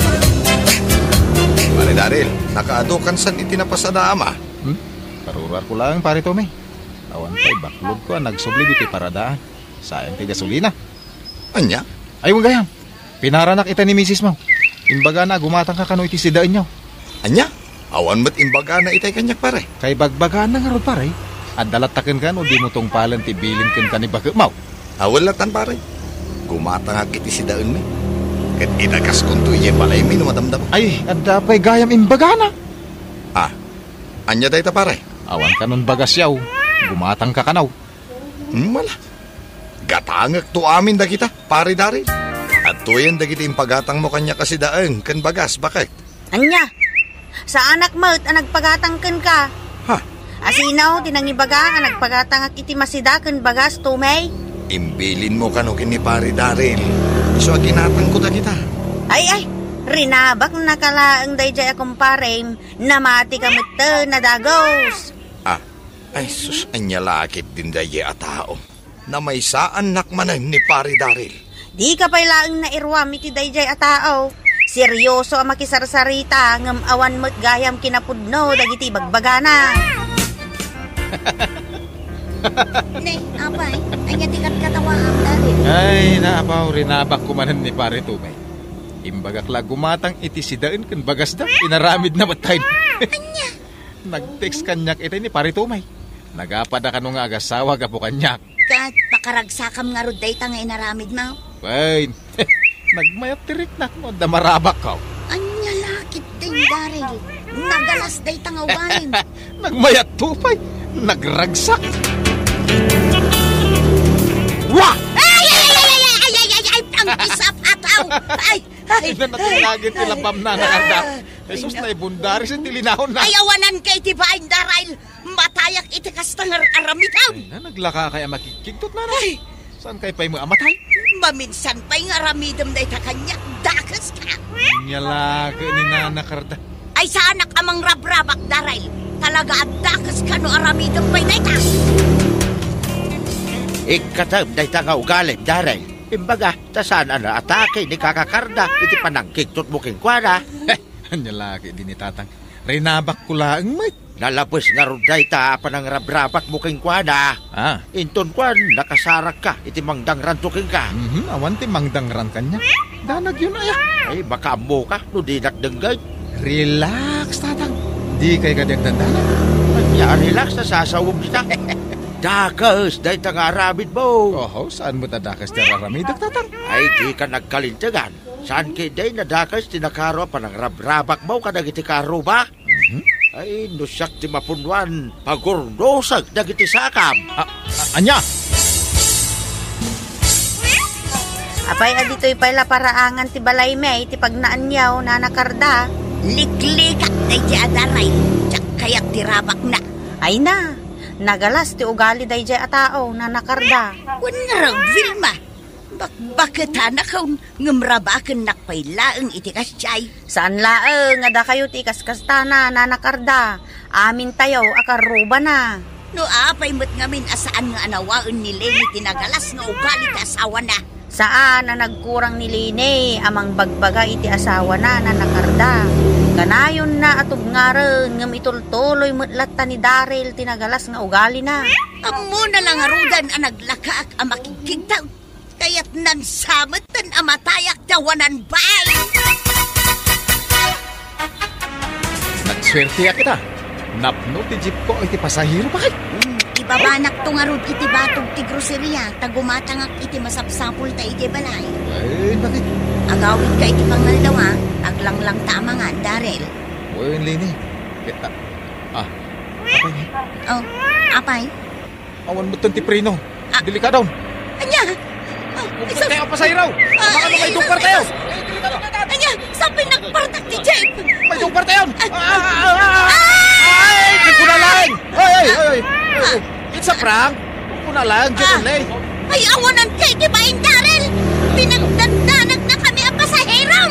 Pare Daryl, nakaadu kansan iti napasada ama. Hmm? Karuruarko laeng, Pare Tommy. Awan pay baklodko a nagsubli ditoy paradaan. Sayang ti gasolina. Ania? Ay, wen gayam. Pinaranak ita ni misismo. Imbagana a gumatangka kano iti sidaenyo. Ania? Awan met imbagana itay kaniak, pare. Kaibagbagana ngarud, pare. Adda latta kenka no dimo tungpalen ti bilin kenka ni baketmo. Awan lattan, pare. Gumatangak iti sidaenmi. Ket idagaskon to idiay balaymi no madamdama. Ay, adda pay gayam imbagana. Ah, ania dayta, pare? Awan kanon bagasyo. Gumatangka kano. Hmm, ala. Gatangekto amin dagita, Pare Daryl. Adtoyen dagiti impagatangmo kaniak a sidaen ken bagas, baket. Ania? Saanak met a nagpagatang kenka. Ha? Asino ti nangibaga a nagpagatangak iti masida ken bagas, Tommy? Imbilinmo kano ken ni Pare Daryl. Isu a ginatangko dagita. Ay, ay, rinabaknaka laeng daydiay a kumparem. Namatika metten a dagus. Ah, ay sus, ania la ketdin daydiay a tao? Namaysaannak manen ni Pare Daryl. Dika pay laeng nairuam iti daydiay a tao. Serioso a makisarsarita ngem awan met gayam kinapudno dagiti bagbagana. Ne, apay, ania ti katkatawaam, Daryl? Ay, naapaw, rinabakko manen ni Pare Tommy. Imbagak la gumatang iti sidaen ken bagasda, inaramidna met tayo. Ania? Nag-text kaniak itay ni Pare Tommy. Nagapada kano nga agasawa gapu kaniak. Ket pakaragsakam ngarud dayta nga inaramidmo? Wen, nagmayat ti riknak no adda marabakko. Ania la ketdin, Daryl? Nagalas dayta nga ugalim. Nagmayat to pay. Nagragsak. Wa! Ay, ay, ay, ay, ay, ay, ay, ay, ang isap ataw. Ay, ay, Ay, na, natinagin ti lapamna, nakarda. Jesus, naibundaris iti linaonna. Ay, awanan kay ti bain, Daryl. Matayak iti kasta nga ar-aramidem. Ay, na, naglaka kay a makigkigtot, nana. Ay. Saan kay pay mo amatay? Maminsan pay nga aramidem dayta kaniak, dakeska. Ania la ket ni nana, karda. Ay, saanak a mangrabrabak, Daryl. Talaga a dakeska no aramidem pay dayta. Ikkatem dayta nga ugalim, Daryl. Imbaga, ta saan a naatake ni kaka Karda iti panangkigtotmo kenkuana. Ania la ketdin ni Tatang? Rinabakko laeng met. Nalabes ngarud dayta a panangrabrabakmo kenkuana. Ah. Inton kuan, nakasarakka iti mangdangranto kenka. Mhm, awan ti mangdangran kaniak. Danagyon aya. Ay, makaammoka no dinak denggen. Relax, Tatang. Dikay kadi agdandanag. Ania, relax, ta sasawem dita. Dakes dayta nga aramidmo. Oho, saan met a dakes ti araramidek, Tatang? Ay, dika nagkalintegan. Saan ketdi a dakes ti nakaro a panangrabrabakmo kadagiti karuba? Mhm. Ay, no siak ti mapunnuan, pagurnosek dagiti sakam. A-, a-, ania? Apay a ditoy pay la paraangan ti balaymi iti pagnaanyo, Nana Karda? Liklikak daydi a Daryl, diak kayat ti rabakna. Ay na, nagalas ti ugali daydi a tao, Nana Karda. Wen ngarud, Vilma. Bakbaketanakon, ngem rabakennak pay laeng iti kasdiay. Saan laeng a dakayo ti ikaskastana, Nana Karda. Amintayo a karrubana. No apay met ngamin a saan nga anawaen ni Leni ti nagalas nga ugali ti asawana? Saan a nagkurang ni Leni a mangbagbaga iti asawana, Nana Karda. Kanayonna a tubngaren, ngem itultuloy met latta ni Daryl ti nagalas nga ugalina. Ammona la ngaruden a naglakaak a makigkigtaw. Kayatnan sa metten a matayak ti awanan baay. Nagsuerteak ita. Napno ti jeepko iti pasahero, bakit? Hmm, ibabanakto ngarud iti batog ti groceria, ta gumatangak iti masapsapulta idiay balay. Ay, bakit? Agawidka iti pangaldaw, a. Aglanglang ta a mangan, Daryl. Wen, Leni. Ket, ah, ah, apay ni? Oh, apay? Awan metten ti preno. Ah. Delikadon. Ania? Ah, umpar tayo, pasahero. Ah, maidungpar tayo. Ania? Sapay nagpartak ti jeep. Maidungpar tayo. Ah. Ah, ah, ah, ah. Ay, di ko na lang. Ay, ay, ay, ay. Ah. It's a prank. Di ko na lang, di ko na lang. Ay, awanan kay ti bain, Daryl. Pinagdandanag na kami a pasahero.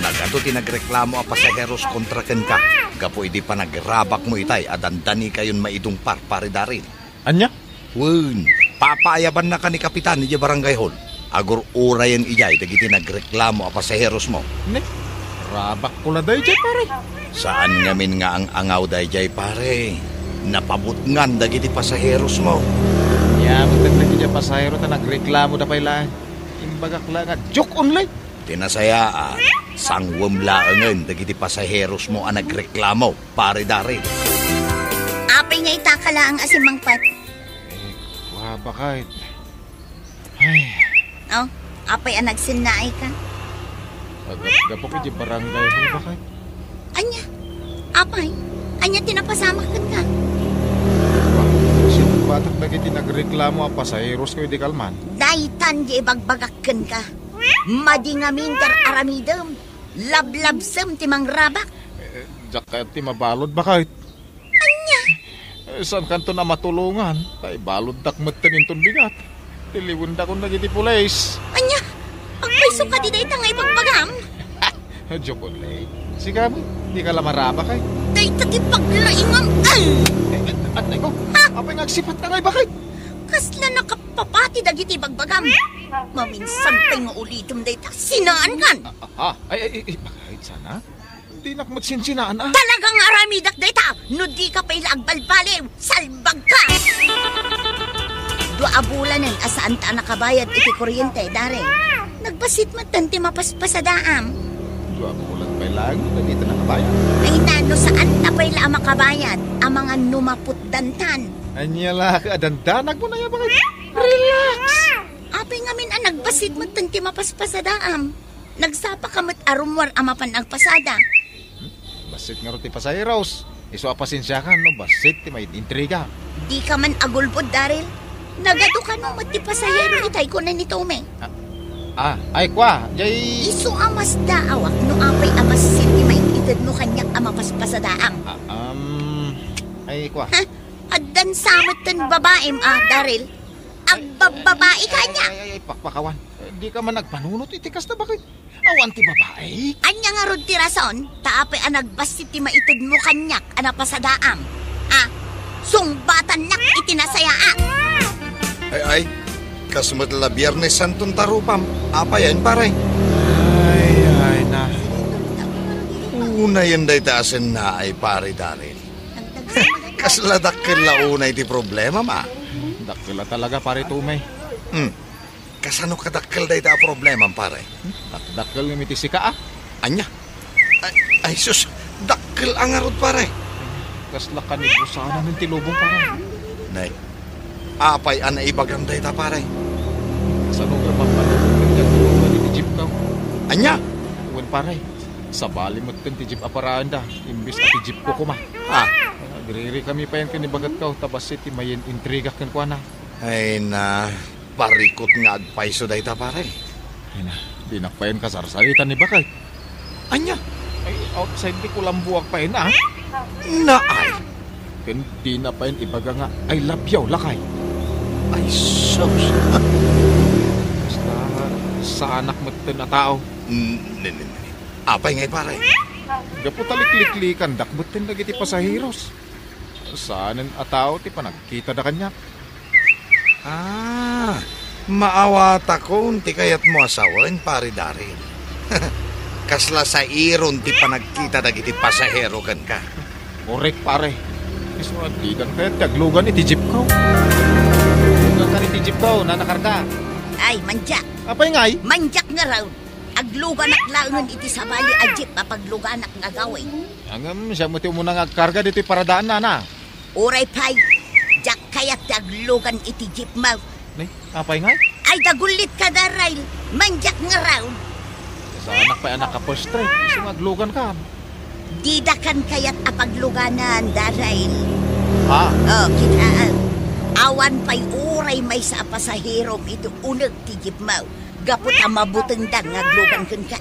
Nagadu ti nagreklamo a pasaheros kontra kenka gapu idi panagrabakmo itay a dandanikayon maidungpar, Pare Daryl. Ania? Wen, papaayabannaka ni Kapitan idiay barangay hall. Agur-urayen idiay dagiti nagreklamo a pasaherosmo. Ne? Rabakko la daydiay, pare. Saan ngamin nga ang-angaw daydiay, pare. Napabutngan dagiti pasaherosmo. Ania met dagiti pasahero ta nagreklamoda pay laeng. Imbagak la nga joke only. Ti nasayaat, sangwem laengen dagiti pasaherosmo a nagreklamo, Pare Daryl. Apay nga itaka laeng a simmangpet? Eh, kua, bakit? Ay. Oh, apay a nagsennaayka? Agapgapok iti barangay hall, bakit? Ania? Apay? Ania ti napasamak kenka? Simmangpetak dagiti nagreklamo a pasaherosko idi kalman. Daytan ti ibagbagak kenka. Madi ngamin ti ar-aramidem. Lablabsem ti mangrabak. Eh, diak kayat ti mabalud, bakit? Ania? Eh, saankanton a matulongan, ta ibaluddak metten inton bigat. Tiliwendakon dagiti pulis. Ania? Agpayso kadi dayta nga ibagbagam? Joke only. Sika met, dika la marabak, ay. Dayta ti paglaingam. Ay! Eh, eh, atay ko, ha? Apay nga agsipatka ngay, bakit? Kasla nakapapati dagiti ibagbagam. Maminsan pay nga ulitem dayta, sinaankan. Ah, ah, ah. Ay, ay, ay, ay, bakit sana? Dinak met sinsinaan, ah. Talaga nga aramidak dayta! No dika pay la agbalbaliw, salbagka! Dua a bulanen a saanta a nakabayad iti kuryente, Daryl. Nagbassit metten ti mapaspasadaam. Dua a bulan pay laeng no dagita nakabayad. Ay na, no saanta pay la a makabayad, amangan no maputdantan. Ania la, a dandanag mo na ya, bakit? Relax! Apay ngamin a nagbassit metten ti mapaspasadaam? Nagsapaka met a rummuar a mapan agpasada. Hmm? Bassit ngarud ti pasaheros. Isu a pasensiakan no bassit ti maid-intriga. Dika man agulbod, Daryl. Nagadu kano met ti pasahero itay, kuna ni Tommy. Ah, ah, ay, kua, jay. Isu a masdaawak no apay a bassit ti maid-itedmo kaniak a mapaspasadaam. Ah, um, ay, kua. Ha? Addan sa metten babaim, ah, Daryl. Agbabbabaika ania? Ay, ay, ay, pakpakawan. Eh, dika man agpanunot iti kasta, bakit? Awan ti babai. Ania ngarud ti rason? Ta apay a nagbassit ti maitedmo kaniak a napasadaam? Ah, sungbatannak iti nasayaat. Ay, ay, kas met la Biernes Santon tarupam. Apayen, pare? Ay, ay, na. Unayen dayta a sennaay, pare Daryl. Kasla dakkel la unay ti problemam, a? Dakkel a talaga, pare Tommy. Hmm. Kasano kadakkel dayta a problemam, pare? Dakdakkel ngem iti sika, a? Ania? Ay, ay, sus, dakkel a ngarud, pare. Kasla kanibusanan ti lubong, pare. Nay, apay a naibagam dayta, pare? Kasano nga mapalubong ti aglugan iti jeepko? Ania? Wen, pare. Sabali metten ti jeep a paraenda, imbes a ti jeepko koma. Ah. Agririkami payen ken ni bagetko, ta bassit ti mayen intriga kenkuana. Ay na, parikut nga agpayso dayta, pare. Ay na, dinak payen kasarsaritan ni baket. Ania? Ay, outside ti kulambuak payen, ah. Naay. Ken dina payen ibaga nga, "I love you, lakay." Ay, sus. Basta, saanak metten a tao. Mm, ne, ne, ne. Apay ngay, pare? Gapu ta likliklikandak metten dagiti pasaheros. Saanen a tao ti panagkitada kaniak. Ah, maawatakon ti kayatmo a sawen, Pare Daryl. Kasla sairon ti panagkita dagiti pasahero kenka. Korek, pare. Isu a didan kayat ti aglugan iti jeepko. Aglugan iti jeepko, nanakarga. Ay, mandiak. Apay ngay? Mandiak ngarud. Agluganak laengen iti sabali a jeep a pagluganak nga agawid. Ngem, siak met ti umuna nga agkarga ditoy paradaanna, na. Uray pay, diak kayat ti aglugan iti jeepmo. Nay, apay ngay? Ay, dagullitka, Daryl. Mandiak ngarud. Saanak pay a naka-first try. Isu nga agluganka. Didakan kayat a pagluganan, Daryl. Ha? Oh, kitaan. Awan pay uray maysa a pasaherom iti uneg ti jeepmo. Gapu ta mabutengdan nga aglugan kenka.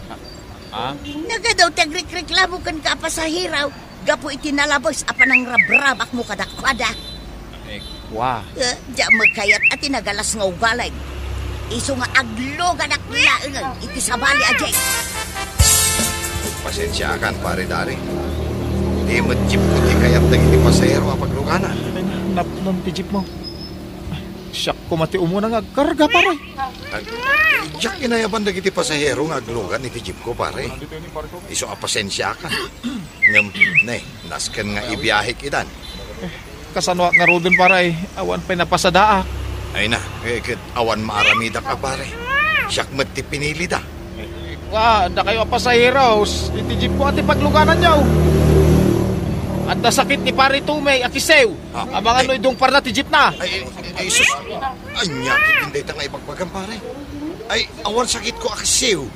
Ah? Nagadu ti agrikreklamo kenka a pasahero gapu iti nalabes a panangrabrabakmo kadakuada. Eh, kua. Eh, diak met kayat a ti nagalas nga ugalim. Isu nga agluganak laengen iti sabali a jeep. Pasensiakan, Pare Daryl. Di met jeepko ti kayat dagiti pasahero a pagluganan. Napnon ti jeepmo. Siak koma ti umuna nga agkarga, pare. Ag-, diak inayaban dagiti pasahero nga aglugan iti jeepko, pare. Isu a pasensiakan. Ngem, ne, nasken nga ibiahek idan. Kasanoak ngaruden, pare? Awan pay napasadaak. Ay na, eh, ket awan maaramidak a, pare. Siak met ti pinilida. Wa, dakayo a pasaheros, iti jeepko a ti paglugananyo. Adda sakit ni Pare Tommy a kisiw. Ah, amangan no idungparna ti jeepna. Ay, ay, ay, sus. Ania ketdin dayta nga ibagbagam, pare? Ay, awan sakitko a kisiw.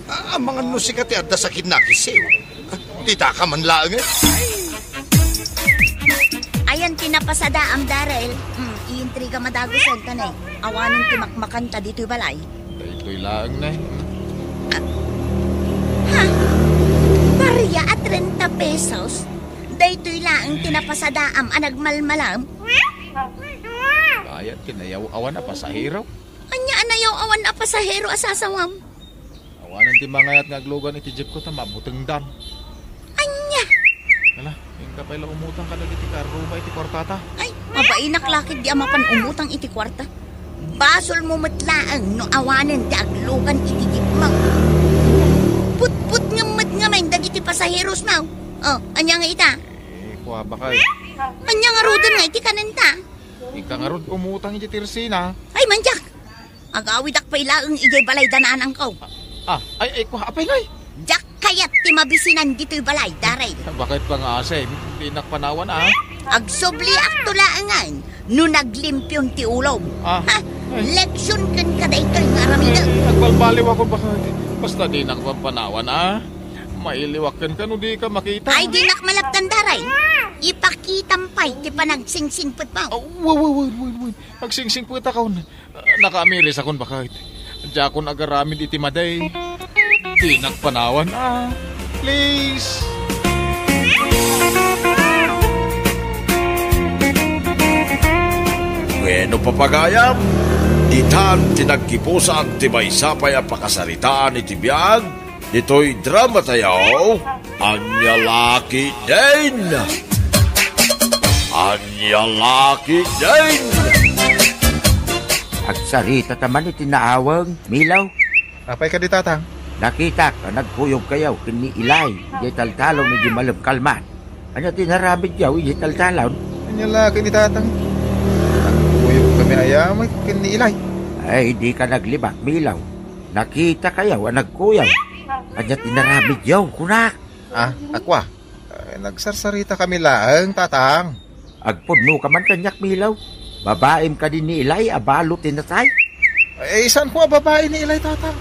Ah, amangan no sika ti adda sakitna a kisiw. Ah, ditaka man laeng, eh. Ayan ti napasadaam, Daryl. Hmm, iintriga madagusen ta ne. Awanen ti makmakanta ditoy balay. Daytoy laeng ne. Ha? Paria a trenta pesos? Daytoy laeng ti napasadaam a nagmalmalam? Kayat ti nayaw-awan a pasahero? Ania a nayaw-awan a pasahero a sasawam? Awanen ti mangayat nga aglugan iti jeepko ta mabutengdan. Ania? Ala, inka pay la umutang kadagiti karruma iti kuartata. Ay, mabainak la ketdi a mapan umutang iti kuarta. Basolmo met laeng no awanen ti aglugan iti jeepmo. Putputngem met ngamin dagiti pasaherosmo. Oh, ania nga ita? Eh, kua, baket. Ania ngaruden nga iti kanenta? Inka ngarud umutang iti tersina. Ay, mandiak! Agawidak pay laeng idiay balay da nanangko. Ah, ay, ay, kua, apay ngay? Diak kayat ti mabisinan ditoy balay, Daryl. Baket pay nga asay, dinak panawan, ah. Agsubliakto laengen no naglimpion ti ulom. Ah. Ha? Ay. Leksion kenka daytoy nga aramidem. Ay, agbalbaliwakon, baket. Basta dinak panawan, ah. Mailiwak kenka no dika makita. Ay, dinak malaptan, Daryl. Ipakitam pay ti panagsingsingpetmo. Ah, wa, wa, wa, wa, wa. Agsingsingpetakon. Nakaamirisakon, baket. Diakon agaramid iti madi. Dinak panawan, ah. Please. Wenno, papagayam, ditan ti naggibusan ti maysa pay a pakasaritaan iti biag. Ditoy drama tayo, ania la ketdin? Ania la ketdin? Agsarita ta man iti naaweng, Milaw. Apay kadi, Tatang? Nakitak a nagkuyogkayo ken ni Ilay idiay taltalon idi malem kalman. Ania ti inaramidyo idiay taltalon? Ania la ketdi, Tatang? Nagkuyogkami aya met ken ni Ilay. Ay, dika naglibak, Milaw. Nakitakayo a nagkuyog. Ania ti inaramidyo, kunak? Ah, a kua. Ah, Nagsarsaritakami laeng, Tatang. Agpudnoka man kaniak, Milo. Babaem kadi ni Ilay a balo ti natay? Eh, saanko a babae ni Ilay, Tatang.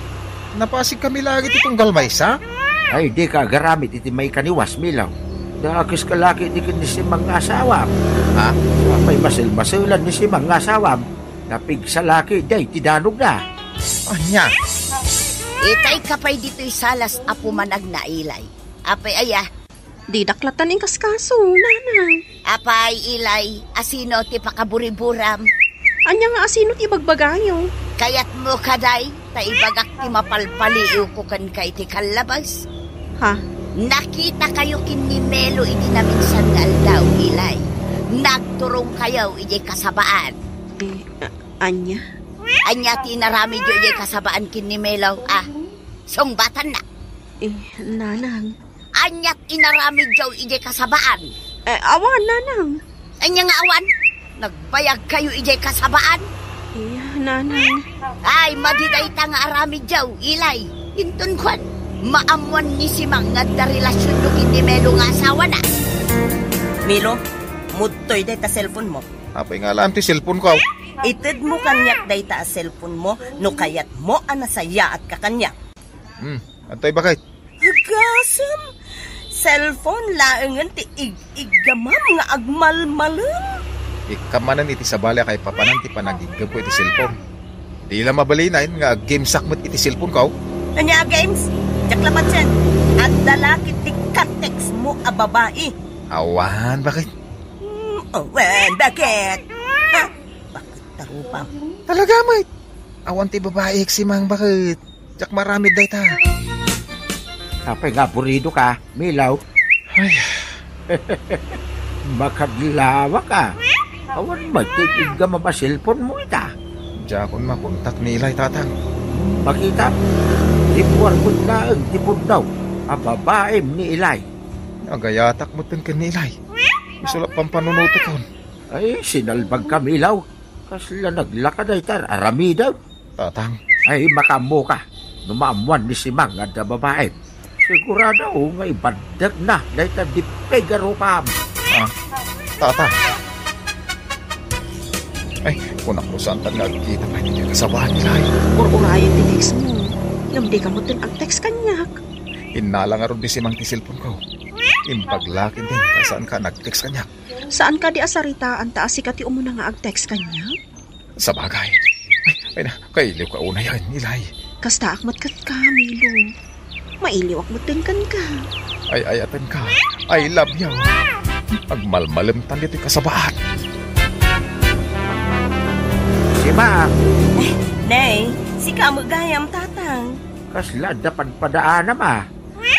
Napasigkami laeng iti tunggal maysa. Ay, dika agaramid iti maikaniwas, Milo. Dakes ka laki di ken ni Simang nga asawam. Ha? Apay maselmaselan ni Simang nga asawam? Napigsa laki, day ti danogna. Ania? Itay ka pay ditoy salas, Apo Managna, Ilay. Apay aya? Didak latta inkaskaso, nanang. Apay, Ilay, asino ti pakaburiburam? Ania nga asino ti ibagbagayo? Kayatmo, kaday, ta ibagak ti mapalpaliiwko kenka iti kallabas. Ha? Nakitakayo ken ni Melo iti naminsan nga aldaw, Ilay. Nagturongkayo idiay kasabaan. Eh, a-, ania? Ania ti inaramidyo idiay kasabaan ken ni Melo, a? Sungbatanna. Eh, nanang. Ania ti inaramidyo idiay kasabaan? Eh, awan, nanang. Ania nga awan? Nagbayagkayo idiay kasabaan? Eh, nanang. Ay, madi dayta nga aramidyo, Ilay. Inton kuan, maammuan ni Simang nga adda relasionyo ken ni Melo nga asawana. Milo, mudtoy dayta cellphone mo. Apay nga alam ti cellphone ko? Itedmo kaniak dayta a cellphone mo no kayatmo a nasayaatka kaniak. Hmm, antoy, baket? Agasem! Cellphone laengen ti ig-iggamam nga agmalmalem. Ikkan manen iti sabali a kaipapanan ti panagiggamko iti cellphone. Di la mabalinen nga aggamesak met iti cellphone ko. Ania a games? Diak la patien. Adda la ket ti ka-text mo a babai. Awan, baket? Hmm, awan, baket? Ha? Baket ta rupam. Talaga met. Awan ti babai ken ni Simang, baket? Diak maaramid dayta. Apay nga aburidoka, Milaw? Ay. Makadlawak a. Awan met ti iggamam a cellphone mo ita. Diakon makontak ni Ilay, Tatang. Makita? Rimmuar met laeng ti pudno a babaem ni Ilay. Agayatak metten ken ni Ilay. Isu la pampanunotekon. Ay, sinalbagka, Milaw. Kasla naglaka dayta ar-aramidem. Tatang. Ay, makaammoka. No maammuan ni Simang nga adda babaem, sigurado nga ibaddegna dayta dippig a rupam. Ah, Tata. Ay, kunak no saantan nga agkita pay ti kasabaan ni Ilay. Ur-urayen ti text mo. Ngem dika metten ag-text kaniak. Innala ngarud ni Simang ti cellphone ko. Imbag la ketdin ta saanka nag-text kaniak. Saan kadi a saritaan ta a sika ti umuna nga ag-text kaniak? Sabagay. Ay, ay na, kailiwka unayen, Ilay. Kastaak met kenka, Milo. Mailiwak metten kenka. Ay-ayatenka. I love you. Agmalmalemtan ditoy kasabaan. Simang! Eh, Nay, sika met gayam, Tatang. Kasla adda padpadaanam a.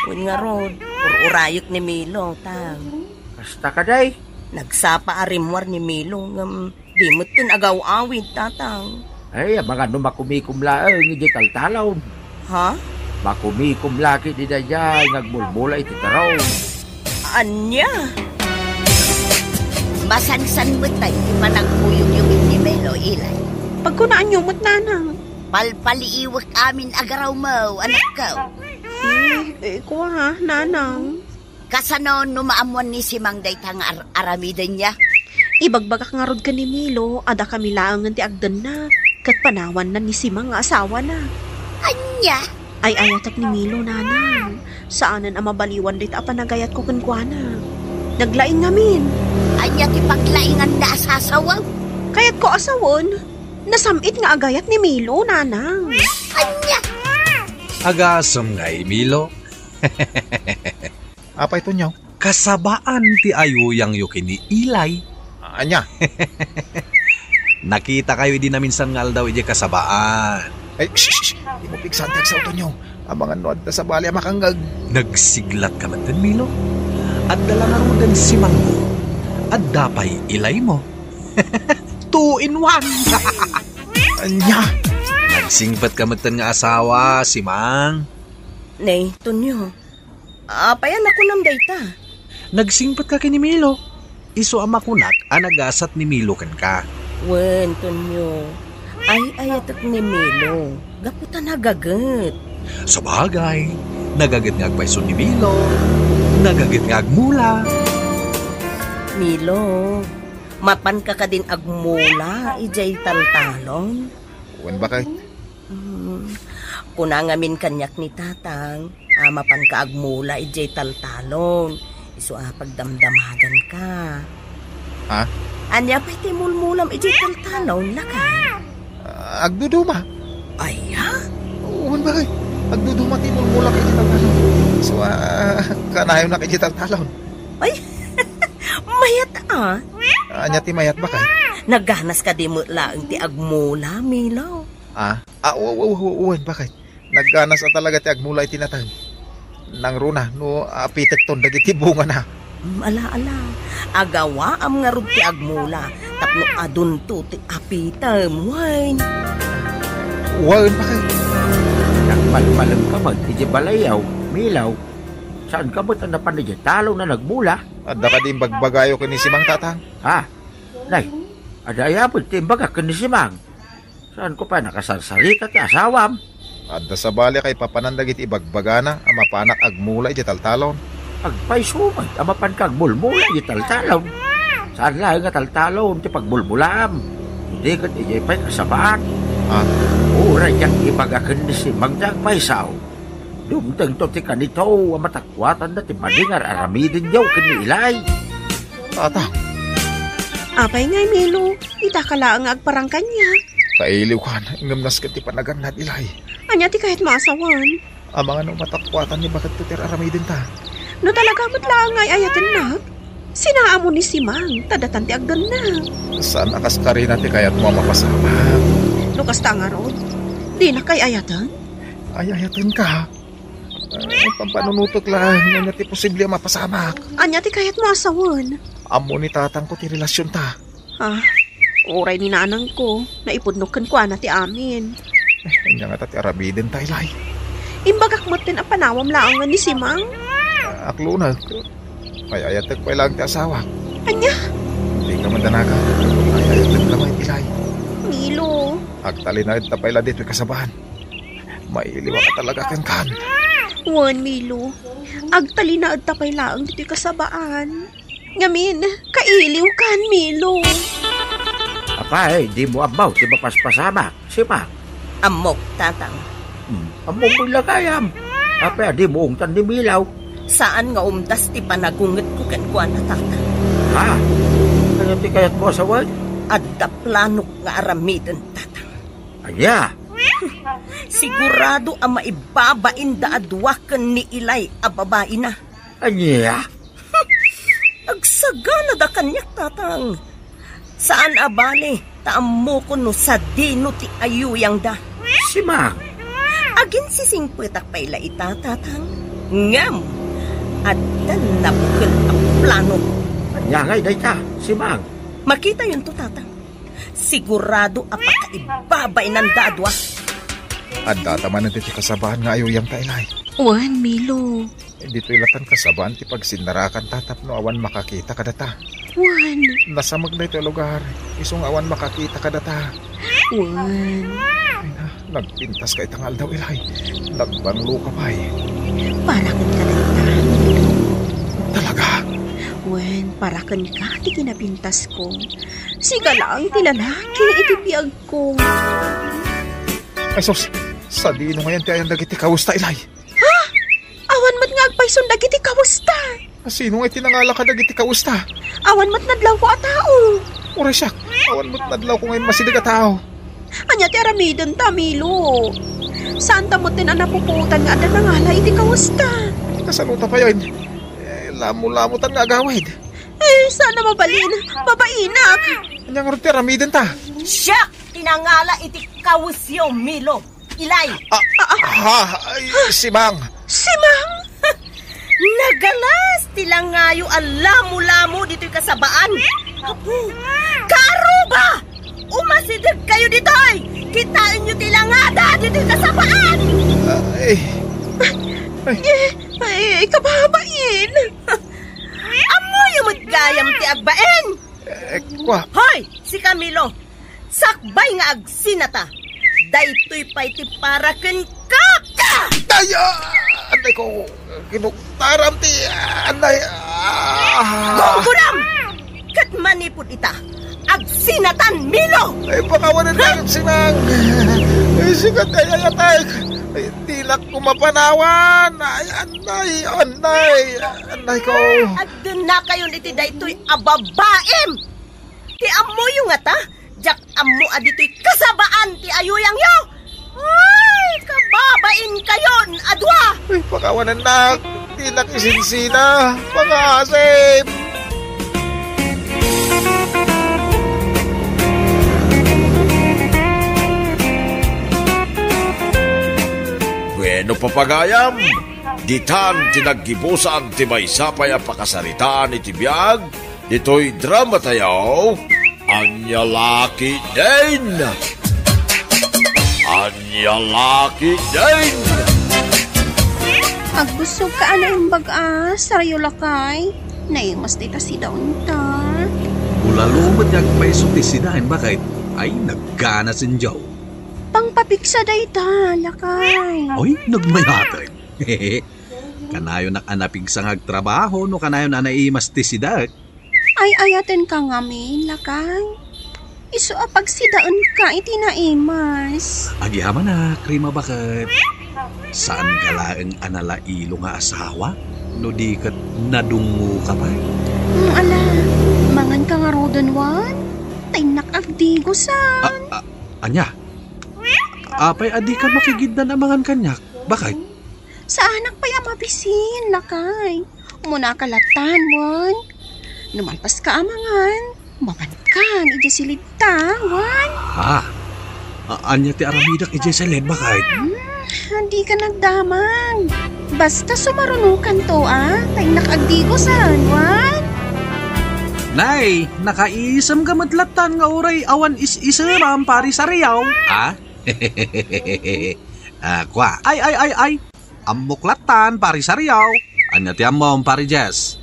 Wen ngarud, ur-urayek ni Milo, Tang. Kasta kadi? Nagsapa a rimmuar ni Milo, ngem di metten agaw-awid, Tatang. Ay, amangan no makumikom laeng idiay taltalon. Ha? Makumikom la ketdi daydiay nga agmulmula iti terong. Ania? Masansan met ti panagkuyogyo ken ni Milo, Ilay. Pagkunaanyo met, Nanang. Palpaliiwek amin a garawmo, anakko. Eh, eh, kua, Nanang. Kasano no maammuan ni Simang dayta nga ar-, aramidenna? Ibagbagak ngarud ken ni Milo a dakami laengen ti agdenna, ket panawanna ni Simang nga asawana. Ania? Ay-ayatek ni Milo, Nanang. Saanen a mabaliwan dayta a panagayatko kenkuana. Naglaing ngamin. Ania ti paglainganna a sasawen? Kayatko a sawen. Nasam-it nga agayat ni Milo, Nanang. Ania? Agasem ngay, Milo. Apay, Tonyo? Kasabaan ti ayuyangyo ken ni Ilay. Ania? Nakitakayo idi naminsan nga aldaw idiay kasabaan. Ay, shh, shh, shh. Dimo pigsaen ti agsao, Tonyo. Amangan no adda sabali a makangngeg. Nagsiglatka metten, Milo. Adda la ngaruden Simangmo. Adda pay Ilaymo. Two in one. Ania? Nagsingpetka metten nga asawa, Simang. Nay, Tonyo. Apay a nakunam dayta? Nagsingpetka ken ni Milo. Isu a makunak a nagasat ni Milo kenka. Wen, Tonyo. Ay-ayatek ni Milo. Gapu ta nagaget. Sabagay, nagaget nga agpayso ni Milo. Nagaget nga agmula. Milo, mapanka kadin agmula idiay taltalon? Wen, bakay. Hmm. Kuna ngamin kaniak ni Tatang, a mapanka agmula idiay taltalon. Isu a pagdamdamaganka. Ha? Ania pay ti mulmulam idiay taltalon, lakay? Ah, agduduma. Aya? Wen, bakay. Agduduma ti mulmulak idiay taltalon. Isu a, kanayon na idiay taltalon. Ay, mayat a. Ania ti mayat, bakay? Nagganas kadi met laeng ti agmula, Milo? Ah, ah, wa-, wa-, wa-, wen, bakay? Nagganas a talaga ti agmula iti nateng. Nangruna, no, apitekton dagiti bungana. Mm, ala, ala. Agawaam ngarud ti agmula, tapno adunto ti apitem, wen. Wen, bakay? Nagmalmalem ka met iti balayyo, Milo. Saan ka met a napan iti talon a nagmula? Adda kadi imbagbagayo ken ni Simang, Tatang? Ha? Nay, adda aya met ti imbagak ken ni Simang? Saanko pay a nakasarsarita ti asawam? Adda sabali a kaipapanan dagiti ibagbagana a mapanak agmula iti taltalon. Agpayso met a mapanka agmulmula iti taltalon. Saan laeng a taltalon ti pagmulmulaam. Idi ket idiay pay kasabaan. Ah? Uray diak ibaga ken ni Simang ti agpayso. Dumtengto ti kanito a matakuatanna ti madi nga ar-aramidenyo ken ni Ilay. Tatang. Apay ngay, Milo? Itaka laeng nga agparang kaniak. Kailiwkan, ngem nasken ti panagannad, Ilay. Ania ti kayatmo a sawen? Amangan no matakuatan ni baketto ti ar-aramidenta. No talaga met laeng nga ay-ayatennak, sinaam ni Simang, ta datan ti agdenneg. Saan a kas karina ti kayatmo a mapasamak? No kasta ngarud, dinak ay-ayaten? Ay-ayatenka. Ah, pampanunotek laeng, ania ti posible a mapasamak? Ania ti kayatmo a sawen? Ammo ni tatangko ti relasionta. Ah, uray ni nanangko, naipudno kenkuana ti amin. Eh, ania ngata ti aramidenta, Ilay? Imbagak metten a panawam laeng ni Simang. Ah, aklunek. Ay-ayatek pay laeng ti asawak. Ania? Dika madanagan. Ay-ayatek laeng, Ilay. Milo. Agtalinaedta pay la ditoy kasabaan. Mailiwaka talaga kenkan. Wen, Milo. Agtalinaedta pay laeng ditoy kasabaan. Ngamin, kailiwkan, Milo. Apay, dimo ammo ti mapaspasamak, Simang? Ammok, Tatang. Hmm, ammom met la gayam. Apay a dimo ungtan ni Milo? Saan nga umdas ti panagungetko kenkuana, Tatang. Ha? Ania ti kayatmo a sawen? Adda planok nga aramiden, Tatang. Ania? Sigurado a maibabainda a dua ken ni Ilay a babaina. Ania? Agsaganada kaniak, Tatang. Saan a bale, ta ammokon no sadino ti ayuyangda. Simang! Aginsisingpetak pay la ita, Tatang. Ngem, addan nabukel a plano. Ania ngay dayta, Simang? Makitayonto, Tatang. Sigurado a pakaibabainanda a dua. Addata manen ditoy kasabaan nga ayuyangta, Ilay. Wen, Milo. Ditoy latan kasabaan ti pagsinnarakanta tapno awan makakita kadata. Wen. Nasamek daytoy a lugar, isu nga awan makakita kadata. Wen. Ay na, nagpintaska ita nga aldaw, Ilay. Nagbangloka pay. Para kenka dayta, Milo. Talaga? Wen, para kenka ti kinapintasko. Sika laeng ti lalaki iti biagko. Ay sus, sadino ngayen ti ayan dagiti kawesta, Ilay? Ha? Awan met nga agpayson dagiti kawesta. Sino nga iti nangala kadagiti kawesta? Awan met nadlawko a tao. Uray siak, awan met nadlawko nga immasideg a tao. Ania ti aramidenta, Milo? Saanta metten a napupuotan nga adda nangala iti kawesta. Kasanuta payen? Eh, lamo-lamotan nga agawid. Eh, saan a mabalin? Mabainak. Ania ngarud ti aramidenta? Siak ti nangala iti kawesyo, Milo. Ilay. Ah, ah, ah, ay, Simang. Simang? Nagalas ti langayo a lamo-lamo ditoy kasabaan. Apo, karuba! Umasidegkayo ditoy! Kitaenyo ti langada ditoy kasabaan! Ay. Ay. Eh, ay, kababain! Ammoyo met gayam ti agbain! Eh, kua. Hoy, si Camilo! Sakbay nga agsinata! Daytoy pay ti para kenka! Ay, ah! Anay ko, kinuktaram ti, anay, ah. Gunggunam! Ket manipud ita, agsinatan, Milo! Ay, pakawanan na, sinang. Ay, sikat ay ayatek. Ay, tilak ko mapanawan. Ay, anay, anay, anay ko. Agdennakayon iti daytoy a babaim! Ti ammoyo ngata, diak ammo a ditoy kasabaan ti ayuyangyo. Ay, kababain kayon a dua! Ay, pakawanan na, tilak isinsina, pangasip. Bueno, papagayam, ditan ti naggibusan ti maysa pay a pakasaritaan iti biag ditoy drama tayo, Ania La Ketdin! Ania La Ketdin! Agbusog ka, ana, imbag a, sarayo lakay. Naimas dita sidaenta. Bulalo met nga agpayso ti sidaen, baket. Ay, naggana sinjaw. Pangpapigsa dayta, lakay. Oy, nagmayaten. Kanayon a napigsa nga agtrabaho no kanayon a naimas ti sidaek. Ay-ayatenka ngamin, lakay. Isu a pagsidaenka iti naimas. Agyamanak, Rima, baket. Saanka laeng a nalailo nga asawa? No di ket nadungngoka pay? Hmm, ala, manganka ngaruden, wen? Ta innak agdigosan. A, a, ania? Apay a dika makigiddan a mangan kaniak? Baket? Saanak pay a mabisin, lakay. Umunaka lattan, wen? No malpaska a mangan, mangankan idiay silidta, wen? Ah, a-, ania ti aramidak idiay silid, baket? Hmm, dika nagdamag. Basta sumarunokanto, a, ta innak agdigosan, wen? Nay, nakaisemka met lattan nga uray awan is-isemam, Pari Sariaw. Ah? Ah, kua. Ay, ay, ay, ay. Ammok lattan, Pari Sariaw. Ania ti ammom, Pari Jess?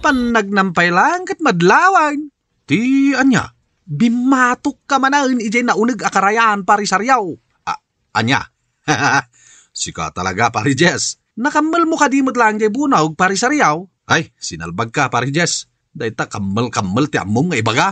Pannagnampay laeng ket madlawan. Ti ania? Bimmatokka manen idiay nauneg a karayan, Pari Sariaw. Ah, ania? Sika talaga, Pari Jess. Nakammelmo kadi met laeng diay bunog, Pari Sariaw? Ay, sinalbagka, Pari Jess. Dayta kammel-kammel ti ammom nga ibaga.